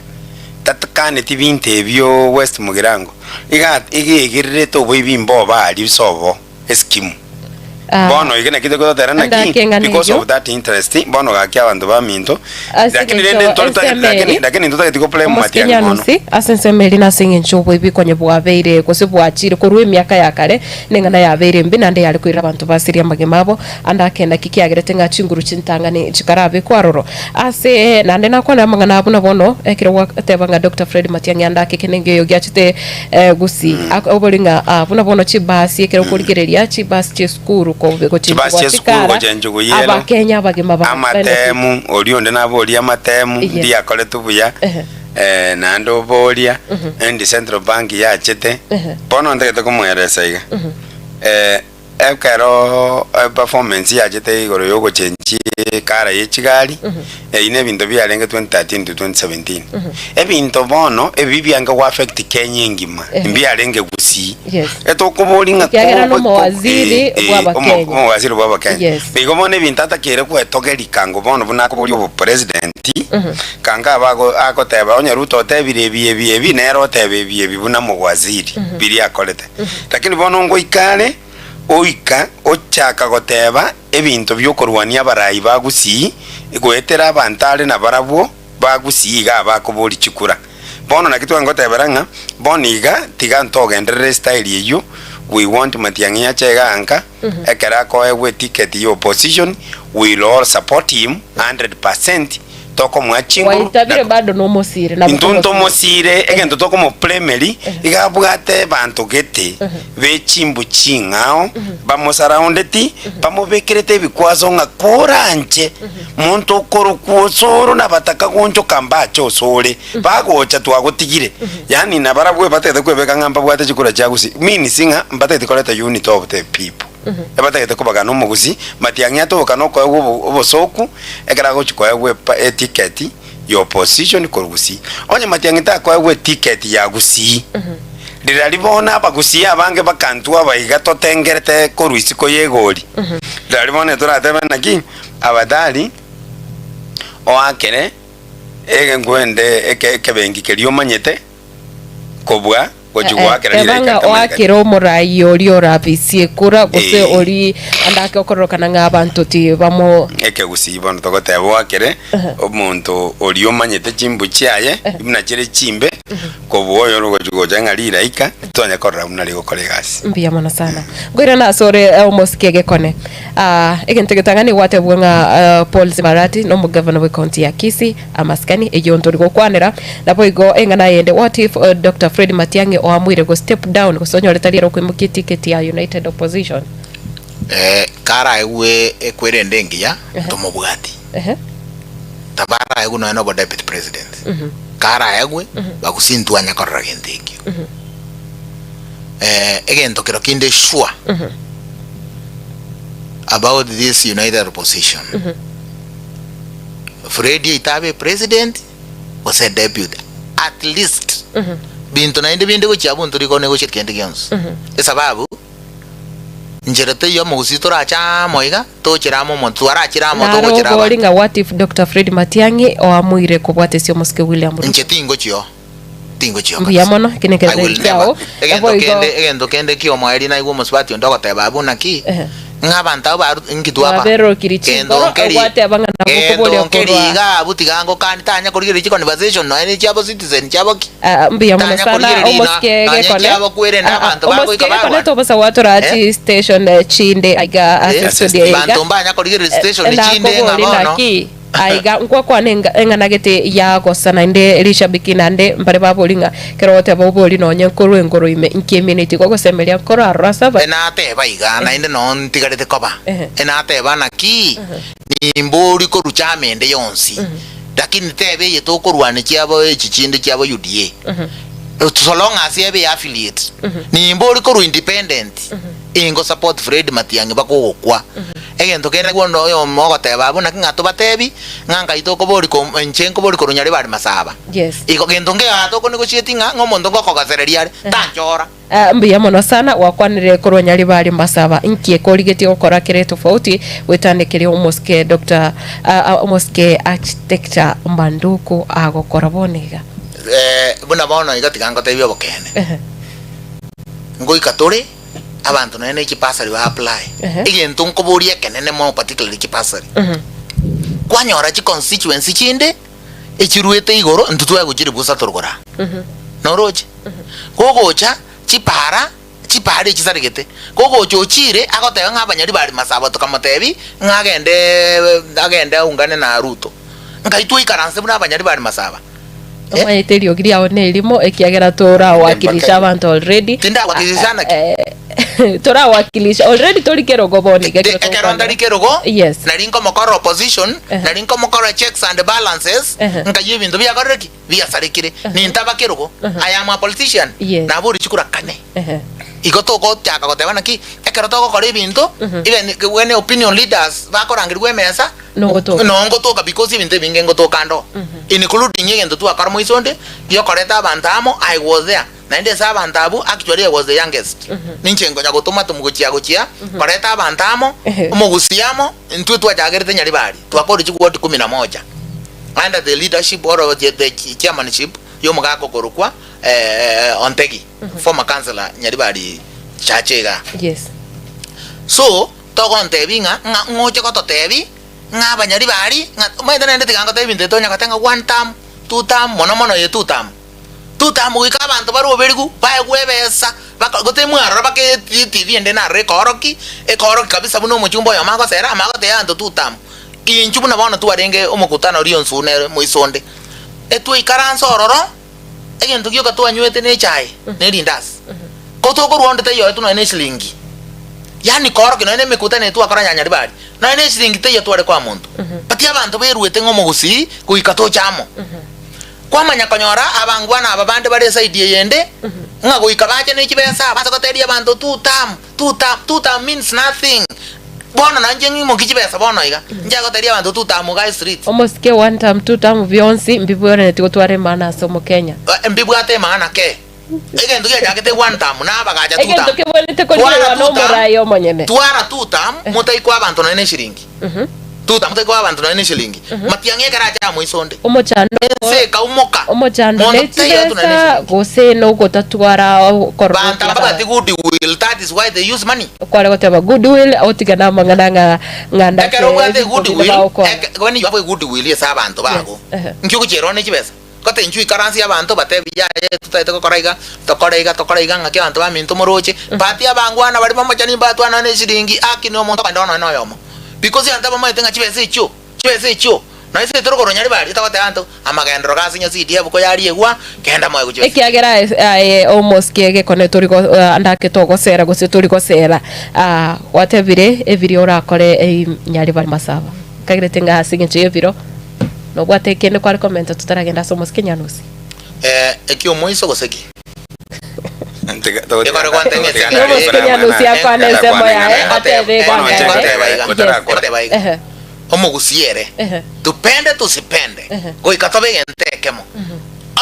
Tatakaneti binto ebio West Mugirango. Iga iga egererete oboibi mboba aria sobo eskimu. Ah, Bono iga naki togotera naki Ndake ng'ana because eyio. of that interest bono gaki abanto baminto Ase lakini eng'encho rende ntori ensemo lakini eri, lakini ntotageti go blame Omosike Matiang'i mono. Nyanusi, ase ensemo eri nase eng'encho oboibi konya bwabeire gose bwachire korwa emiaka ya kare, neng'ana yabeire embe naende yare koira abanto basirie amagima abo, ande ake naki kiagerete ng'a chinguru chintang'ani chikarabekwe aroro. Ase naende nakwanire amang'ana aa buna bono, ekero gwateba ng'a Doctor Fred Matiang'i ande ake ekerengo eyo giachete Gusii, akobori ng'a ah, buna bono chibasi ekero okorigereria chibasi chi'esukuru kobe Chibasi gochenchigwa chi'esukuru chikara, gochenchigwa yellow, Abakenya abagima ba benefit. amatemu, oria onde naborie amatemu, Yes. ndiakoretwe buya, Ehe. naende oboria, endi Central Bank yachete, Ehe. bono ntagete komoeresa iga, Ekero eperformance yachete igoro y'ogochenchia ekara ye chigari, eyio nebinto biarenge 2013 to 2017. Ebinto bono ebi biange go affect Kenya engima, mbiarenge Gusii. Yes. Etokoboria ng'a Ekiagera ko- ko- nomowaziri bw'Abakenya. omowaziri bw'Abakenya. Yes. Igo bono ebinto atakeire gwetogeria kango bono buna akoboria obopresident, kango abe ago- agoteba onye Ruto otebire ebi ebi ebi, nere oteba ebi ebi buna omowaziri biria akorete. Lakini bono ngoika are, oika ochaka goteba ebinto bi'okorwania abarai ba Gusii, goetera abanto are nabarabwo ba Gusii iga abakoboria chikura. Bono naki twangotebera ng'a bono iga tiga ntogenderere estyle eyio, we want Matiang'i ache iga anka, ekero akoegwa eticket ya opposition, we will all support him 100%, tokomoa chinguru Gwaitabire na bado nomosire nabo Intwe komosire. ntomosire egento tokomoplemeri iga abwate abanto gete be chimbu ching'ao bamosaraundeti bamobekerete ebikwaso ng'a koranche monto okorokwa osoro nabataka gonchoka mbache osore bagocha twagotigire yaani nabarabwo batagete kwebeka ng'a mbabwate chikura chia gusii means ng'a mbatagete koreta unity of the people. Ebatagete kobagana omogusii, matiang'i atoboka nokoegwa obosoku ekero agochia koegwa etiketi ya opposition korwa Gusii. Onye matiang'i takoegwa etiketi ya Gusii, rirari bono abagusii abange bakantwa abaiga totengerete korwa isiko y'egori. Rirari bono toratebe naki afadhali oakere egende ekebenki keria omanyete kobua gochia goakera Teba rilaika ng'a ritamanyekani. oakere omorai oria orabisie ekura, gose Eh. ori ande ake okororokana ng'a abanto tibamo Ekegusii bono togoteba oakere omonto oria omanyete chimbu chiaye buna chire chimbe kobua oyo ore gochia gocha ng'a rilaika titwanya korora buna rigokora egasi. Mbuya mono sana. Nkoirana asore omosike egekone. Ah, egento egetang'ani gwatebwa ng'a Paul Zimarati nomogavana bw'ecounty ya Kisii. Amasikani, eyio ntori gokwanera. Naboigo eng'ana eyende, what if Doctor Fred Matiang'i oamuire go step down gose onyore tari ere okoimokia eticket ya United Opposition? Eh, karaegwe ekwerende engiya ntomobwati. Ehe. Tabaraegwe nonya na obo deputy president. Karaegwe bagusie ntwanya korora gento ekio. Eh, egento kero kinde sure about this united opposition. Fred oito abe president gose deputy at least binto naende binde gochia abwo ntori konegotiate kende gionsi esababu. Nchera teiyo omogusii torache amo iga, tochere amo omonto, twarachire amo Naro togochera obori abanto. ng'a what if Doctor Fred Matiang'i oamuire kobwatesia omosike William Ruto? Inche tingochia oo, tingochia oo Mbuya kabisa. mono, eki I nekerero will kiao. never. Egento Naboigo kende, egento kende ki'omoerio naigwe omosubati onde ogoteba abwo naki, Ehe. ng'a abanto abwo baru inki twaba? Twaberorokiri Gento chinkoro, nkeri, ogwateba ng'a nabo gento okoboria nkeri korwa iga abwo tiga ngokani, tanya korigereria chiconversation nonya ne chiabo citizen chiabo ki? Ah, mbuya mono Tanya sana korigereria na omosike nonya gekone ekiabo kwerende Ah, ah, abanto omosike bagoika gekone barwana. tobosa gwatora Eh? chi station eh, chinde aiga ase Eh, studio iga banto mbanya korigereria station chinde ng'a nakobori bono naki aiga nkwakwana enga- eng'ana gete yagosa naende rishabiki naende mbare babori ng'a kero ogoteba obori nonye nkorwa engoro ime nki emineti gogosemeria nkoro aroro ase aba Enateba iga naende noo ntigarete koba Ehe. enateba naki nimbori korwa chama ende yonsi Lakini tebe eye tokorwania chiabo echi chinde chiabo UDA so long as ebe ya affiliate nimba ori korwa independent ingo support Fred Matiang'i baka ogokwa egento kende naigwa onde oyomo ogoteba abwo naki ng'a tobatebi ng'a ngai tokobori ko inche nkobori korwa Nyaribari Masaba Yes. igo gento nkegaa toko negotiate ng'a ng'a omonto ngokogosereria are tanchora. Ah, mbuya mono sana gwakwanire korwa Nyaribari Masaba nki ekorigetie gokora kere tofauti goetanekeria omosike Doctor ah, ah, omosike architecture Manduku agokora bono iga. Eh, buna bono iga tiga ngotebie obokeene. Ehe. Ngoika tore abanto nonya ne chipasari ba apply. Ehe. Egento nkoboria ekenene mono particularly chipasari. Kwanyora chiconstituency chinde echiruete igoro intwe twagochire bosa torokora. Noroche? Gogocha chipara, chipara echisaregete, gogocha ochire agoteba ng'a abanyari bare masabo tokamotebia ng'a agende agende aungane na Ruto. Nkai twaikaranse buna abanyari bare masaba. Eh? Omanyete eriogi riao nerimo ekiagera torawakilisha abanto already. Tindawakilisha naki? Torawakilisha already tori kerogo bono iga ekero Ekero togokwanera. ntari kerogo, Yes. nari nkomokora opposition, Ehe. nari nkomokora checks and balances, Ehe. nkayia ebinto biakorire ki? Biasarekire. Nintaba kerogo, I am a politician, Yes. nabori chikura kane. Ehe. Igo togochaka goteba naki, ekero togokora ebinto, even when opinion leaders bakorangerigwa emesa, Nogotoka. nongotoka because ebinto ebinge ngotoka ndo. Including egento twakora moiso onde, giokoreta abanto amo, I was there. Naende ase abanto abwo, actually I was the youngest. Ninche nkonya gotoma tomu gochia gochia, koreta abanto amo, omogusii amo, intwe twachakerete Nyaribari, twakore chiward kumi na moja. Under the leadership or the the chairmanship ya omogaka okorokwa Ontegi, former councillor Nyaribari church igaa. Yes. So, togontebia ng'a ng'a ng'oche gototebi ng'a abanyaribari ng'a omanyete naende tiga ngotebi ebinto ebi tonya goteba ng'a one term, two term, mono mono eye two term. Two term goika abanto baroberigwe baegwe ebesa baka gose mwarora baka etv ende narora ekooroki, ekooroki kabisa buna omochumba oyomo agosera ama agotebia abanto two term. Inchuo buna bono twarenge omokutano oria onsi nere moiso onde, etwaikaransa ororo, egento gioka twanywete ne echae na erindasi, ko tokorwa onde taiyo oetwe nonya ne eshilingi, yaani koorokia nonya na emekutano eye twakora nyanyaribari, nonya ne eshilingi teiyo tware koa monto. But abanto beruete ng'a omogusii goika toche amo. Kwamanya konyora abangwana aba bande bare esaidi eyende, ng'a goika bache ne chibesa aba ase goteria abanto two term, two term, two term means nothing. Bono nainche ng'imokie chibesa bono iga, nchake goteria abanto two term iga street. Omosike one term, two term bionsi mbibwenereti gotwara emana ase omokenya. Mbibwate emana ke. Egento giachagete one term na abagacha two Egento term. kebwenerete Twara korigererwa two term, nomoraia omonyene. twara two term, motaikwa abanto nonya ne eshiringi. Two term, motaikwa abanto nonya ne eshiringi. Matiang'i ekero acha amoisa onde. Omochando Ense ekaumoka. omochando Monto ne taiyo otu nonya ne chibesa eshiringi. gose nogotatwara korora Banto aba babwate goodwill, that is why they use money. Kware goteba goodwill otiga namang'ana ng'a ng'a ndake Ekero obwate ebinto binde goodwill, bagokora. eke- when you have a goodwill ase abanto bago, Yes, ehe. nki ogochierwa ne chibesa? Gote inchuo ikaransie abanto batebi yaya totagete gokora iga, tokore iga, tokore iga ng'aki abanto baminto moroche. But abangwana baria bamochani mbatwana ne eshiringi aki na omonto okogenda nonya na oyomo. Because abanto abamaete ng'a chibesa echio, chibesa echio, nonya ase torokoro nyaribari togoteba abanto amagenderero gase nyasidi ebuko yariegwa, genda moegwe chibesa. Ekiagera aye omosike egekone tori go andake togosera gose tori gosera ah gwatebire ebiria orakore ei nyaribari masaba. Nkagerete ng'a ase eng'encho y'ebiro. Nobwate kende kware komenta totaragenda ase omosike nyanusi? Eh, eki omoiso gose ki? Ekore gwanteng'esia Eki omosike nyanusi akwane ensemo yaye atebe eganga yaye. Ngoteba iga. Ehe. Omogusii ere, Ehe. tupende tusipende, Ehe. goika tobe egento ekemo.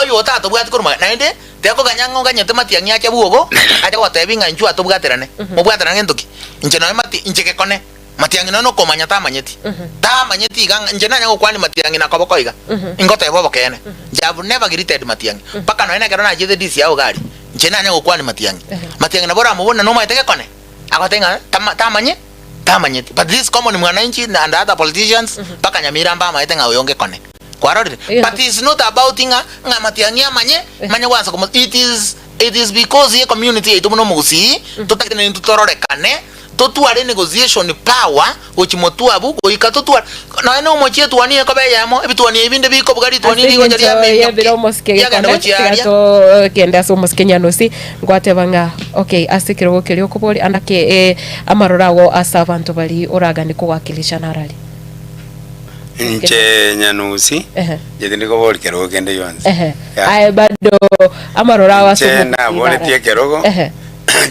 Oyo otatobwati korwa magega, naende tekoganya ng'a oganyete matiang'i ache bwogo, ache gotebia ng'a inchuo atobwaterane. Mobwaterane gento ki? Inche nonya mati, inche gekone, Matiang'i nonya nokomanya tamanyeti. Tamanyeti iga ng'a inche nanya gokwania Matiang'i na koboko iga, ingoteba obokeene. Inche have never greeted Matiang'i. Mpaka nonya nekero nachiete DCI iga aria, inche nanya gokwania Matiang'i. Matiang'i nabo oramobori na nomaete gekone, agoteba ng'a tama tamanye tamanyeti. But this common mwananchi and other politicians, mpaka Nyamira mbamaete ng'a oyo ngekone. Kwarorire? But it's not about ng'a ng'a Matiang'i amanye, manye gwansa komo it is it is because ye community yaito buna omogusii, totagete naintwe tororekane, totware negotiation power gochia motwe abwo goika totware nonya na omochie etuoni ekoba eyemo, ebituoni ebi binde bikobuga rituoni Ase rigocha eng'encho riamenyoki yebire omosike riagenda gekone gochia tiga aria. togende ase omosike nyanusi ngwateba ng'a okay ase ekerogo keria okoboria ande ake eh, amaroro ago ase abanto baria oraganie kowakilisha narari? Inche Nyanusi, Ehe. inche tindi koboria kerogo kende gionsi. Ehe. Yeah. Aye bado amaroro ago ase Inche omogusii naboretie narari? ekerogo, Ehe.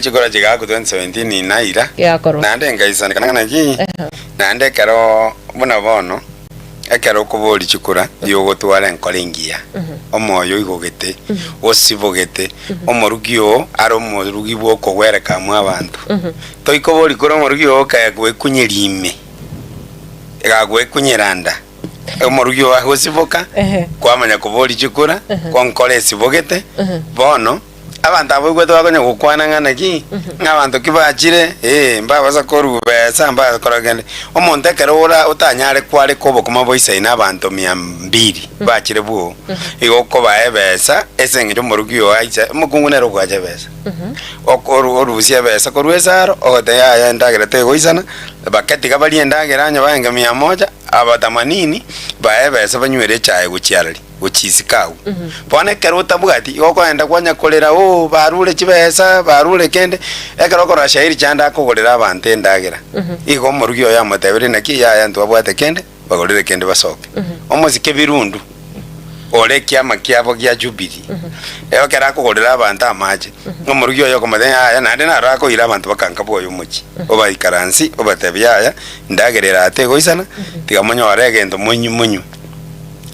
chikura chigaku 2017 naira, Geakorwa. naende ngaisaneka ng'a naki, Ehe. naende ekero buna bono, ekero okoboria chikura, nigo ogotwara enkoro engiya, omoyo oigogete, osibogete, omorugi oo are omorugi bwa okogwereka amo abanto. Toikoboria kore omorugi oo okae gwekunyeri ime, egagwekunyera nda, omorugi oo agosiboka, Ehe. kwamanya koboria chikura, konkore esibogete, bono. Abanto abwo baigwete bakonya gokwana ng'a naki, ng'a abanto ki bachire, ee, mbabasa korua besa, mbabasa kora kende. Omonto ekero ora otanyare kwareka obokima bwa isaino abanto mia mbiri bachire bwoo, igo okobaa ebesa ase eng'encho omorugi oo aicha, omokungu nere okogacha ebesa. Okoru orusia ebesa korwa esaro, ogoteba yaya endagera tegoisana, bake tiga barie endagera onye barenge mia moja, aba themanini, bae ebesa banywere echae gochia arari. gochisika agwo. Bono ekero otabwati, igo okoenda kwanya korera oo barure chibesa, barure kende, ekero okorora shairi chande akogorera abanto endagera, igo omorugi oye amotebirie naki yaya ntwabwate kende, bagorere kende basoke. Omosike birundu, ore ekiama kiabo gia Jubilee, ekero akogorera abanto amache, omorugi oye okomotebia yaya naende naro akoira abanto bakanka bwoye omochie, obaikaransie, obatebie yaya, endagera ere aa tegoisana, tiga monyore egento monywe monywe.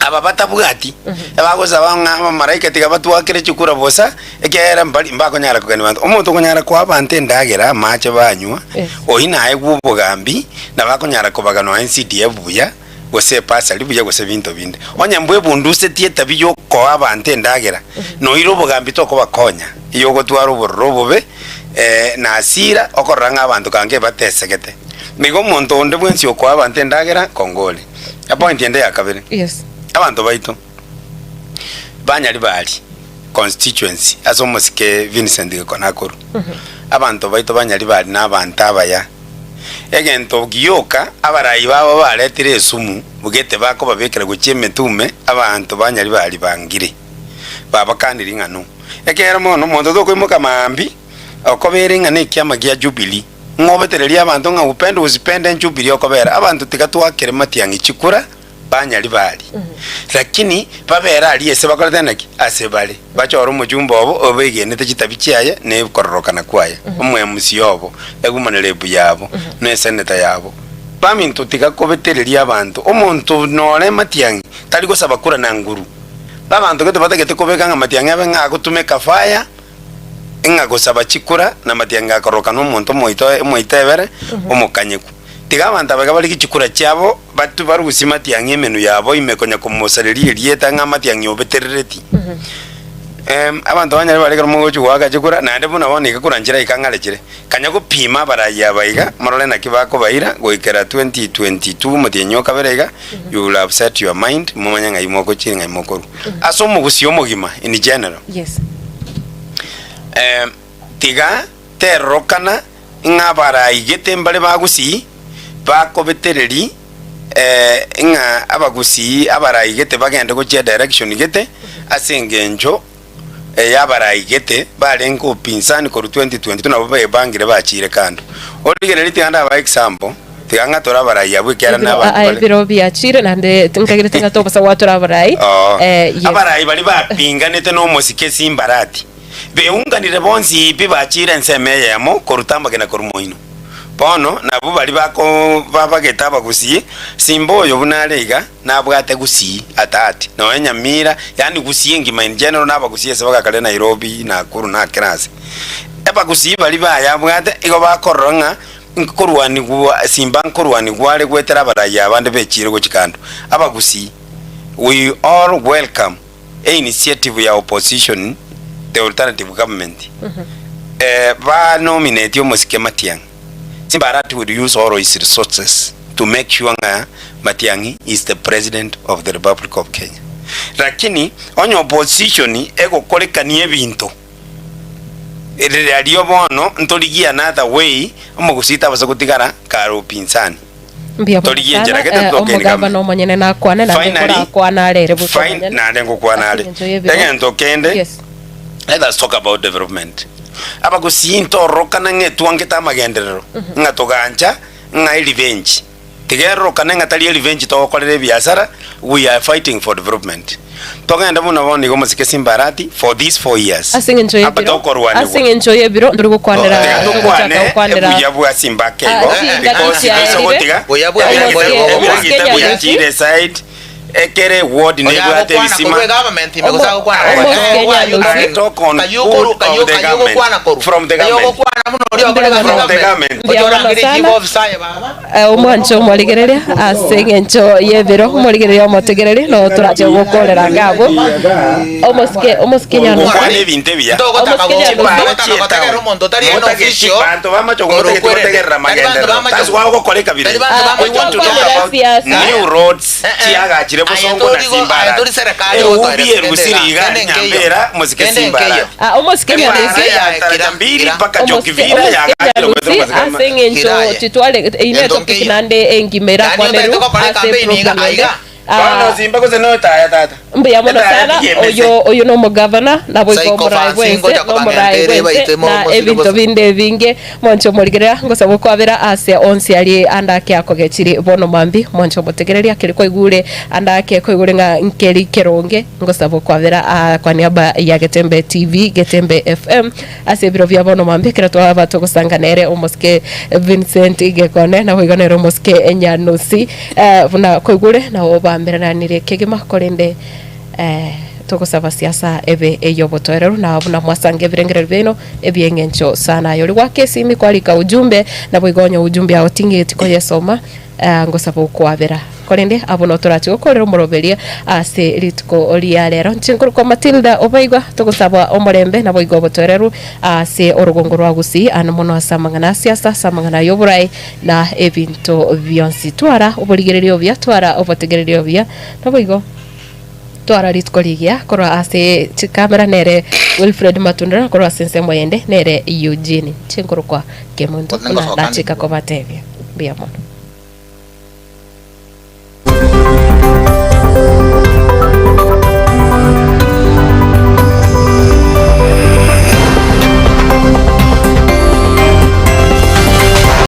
Aba batabwati, ebagosaba ng'a abamalaika tiga batwakere chikura bosa, ekiagera mbari mbakonyara kogenia abanto. Omonto okonyara koa abanto endagera, amache banywa, oyio naegwe obogambi, nabo akonyara kobaga nonya CDF buya, gose ebasari buya, gose ebinto binde. Onye mbwebundusetie etabi yokoa abanto endagera, noire obogambi tokobakonya, eyogotwara obororo obobe, na hasira, okorora ng'a abanto kange batesegete. Nigo omonto onde bwensi okoa abanto endagera, kongore. Epoint ende ya kabere, Yes. abanto baito banyaribari constituency ase omosike Vincent Gikona akorwa, abanto baito banyaribari na abanto abaya. Egento gioka abarai babo baretire esumu bugete bakobabekera gochia emetume abanto banyaribari bangire babakaniri ng'a no. Ekero mono omonto tokoimoka maambia okobera ing'a nekiama gia Jubilee. Ng'obetererie abanto ng'a upende usipende Jubilee okobera abanto tiga twakere matiang'i chikura banyari bari lakini babere aria ase bakorete naki ase bare bachore omochumba obo obegenete chitabi chiaye na ekororokana kwaye omo MC obo egumane rep yabo na esenator yabo baminto tiga kobetereria abanto omonto nore matiang'i tari gosaba kura na nguru abanto gete batagete kobeka ng'a matiang'i abe ng'a agotumeka fire. Ng'a gosaba chikura na amatiang'i gakororoka nomonto omoito omoitebere omokanyeku. Tiga abanto aba iga barigie chikura chiabo batu barusie matiang'i emenwa yabo ime konya komosareria erieta ng'a amatiang'i obeterereti. Abanto banyare bare ekero mogochia goaka chikura naende buna bono iga kura nchire ika ng'are chire. Kanya gopima abarai aba iga morore naki bakobaira goikera 2022 omotienyi o kabere iga you will upset your mind momanye ng'ai mogochia ng'ai mokorwa. Ase omogusii omogima in general. Yes. Tiga terorokana ng'a abaraigete mbare bagusii bakobetereri ng'a abagusii abaraigete bagende gochia direction gete ase engencho y'abaraigete barenge upinzani korwa 2022 nabo bebangire bachire kando. Origereria tiga ndabae example tiga ng'atore abarai abwo ekiagera Ebiro- nabanto aye bare ebiro biachire naende nkagerete ng'a tobosa gwatora abarai. Oo. Eh, yes. Abarai baria bapinganete nomosike Simbarati, beunganire bonsi pi bachiire ensemo eyemo koruta amagena korwa moino. Bono nabwo baria bako babagete abagusii, Simba oyo buna are iga, nabwate Gusii atati, nonya Nyamira, yaani Gusii engima in general na abagusii ase bagakare Nairobi, Nakuru na kera ase. Abagusii baria bayabwate igo bakorora ng'a. Nkorwanigwa simba nkorwanigwa are goetera abarai abande bechire gochia kando. Abagusii we all welcome e initiative ya opposition the alternative government eh, ba nominate omosike Matiang'i. Simba Arati will use all his resources to make sure ng'a Matiang'i is the president of the Republic of Kenya. Lakini onye opposition egokorekania ebinto Riario bono ntorigie another way omogusii tabasa gotigara kare upinzani. Mbuya mono Torigie enchera sana gete eh, togeni omogabana government. omonyene nakwane naende Finally, nkorakwana arere boka fine, omonyene naende ngokwana ase are. eng'encho y'ebiro. Egento kende, Yes. let us talk about development. Abagusii ntororokana ng'a etwangete amagenderero, ng'a togancha ng'a erevenge. Tiga erorokane ng'a tari erevenge togokorera ebiasara, we are fighting for development. Togende buna bono iga omosike Simba Arati for these 4 years. Ase eng'encho Apa y'ebiro, tokorwanigwa. ase eng'encho y'ebiro ntori gokwanera Tiga togochaka tokwane gokwanera ebuya bwa Simba ake Ah, igo chingaki because chiaerire. toise gotiga Buya bwa- ebiragita- Omosike- ebiragita omosike buya Nyalusi. chire side ekere ward nebwate Oyagokwana ebisima korwa egovernment ime gose agokwana Omosike korwa- Nyalusi. I talk on good of the government from the government kayogokwana muno oria okore From the government. Mbuya mono Ochorangire sana. chief officer aye baba Eh, omwancho omwarigereria ase eng'encho y'ebiro omorigereria omotegereri no torache gokorera ngabo omosike omosike gokwana Nyalusi ebinto ebiya Ntogotaka Omosike Nyalusi. ntogotaka gotegera omonto otari ene Motageti official banto bamache Korwa gomotageti okwerende. gotegerera Tari banto magenderero bamache- that's why ogokora ekabira Tari banto Ah, bamache we want to talk Gokwanera about siasa. new roads Eh, eh. chiagachire Aye, bosongo na torigo- Simba aye, Arati tori serikali eubi gotoera erusiri iga kende nkeyo. nyambera mosike Kende Simba nkeyo. Arati Ah, omosike Ebara Nyalusi ya Kira, mbili kira. mpaka Omosike Jokivira omosike yagachire Nyalusi goetera ase eng'encho Kiraye. titware ine Ento topic nkeyo. nande engima Yaani erakwaneru otagete gokora ase ecampaign iga program ende aiga. Bono Ah, Simba gose notaya tata mbuya mono Etaya sana tiga emese. oyo oyo nomogavana nabo igo Psycho omorai fancy, bwense ngoja kobang'enta nomorai ere bwense baite mo- na mosire ebinto bosa. binde ebinge mwanche omorigereria ngosaba okwabera ase onsi ari andake akogechiri bono mambi mwanche omotegereria keri kwaigure andake kwaigure ng'a nkeri keronge ngosaba okwabera ah, kwa niaba ya Getembe TV Getembe FM ase ebiro bia bono mambi ekero twaba togosangana ere omosike Vincent Gekone nabo igo nere omosike Nyanusi eh, buna kwaigure nabo bambereranire kegima korende eh, togosaba siasa ebe eyobotoereru na buna mwasanga ebirengererio biaino ebieng'encho sana ayo ori gwaka esimi kwarika ujumbe nabo igo onye ujumbe ao ting'eti koyesoma eh, ngosaba okwabera korende abo notorachi gokorera omoroberia ase rituko ria rero nchinkuru kwa Matilda obaigwa togosaba omorembe nabo igo obotoereru ase orugongo rwa Gusii ano mono ase amang'ana a siasa ase amang'ana ya oborai na ebinto bionsi twara oborigereria obuya twara obotegereria obuya nabo igo twara rituko rigiya korwa ase chikamera nere Wilfred Matundura korwa ase ensemo yende nere Eugene chinkuru kwa Kemunto Ngosoka nachika kobatebia mbuya mono.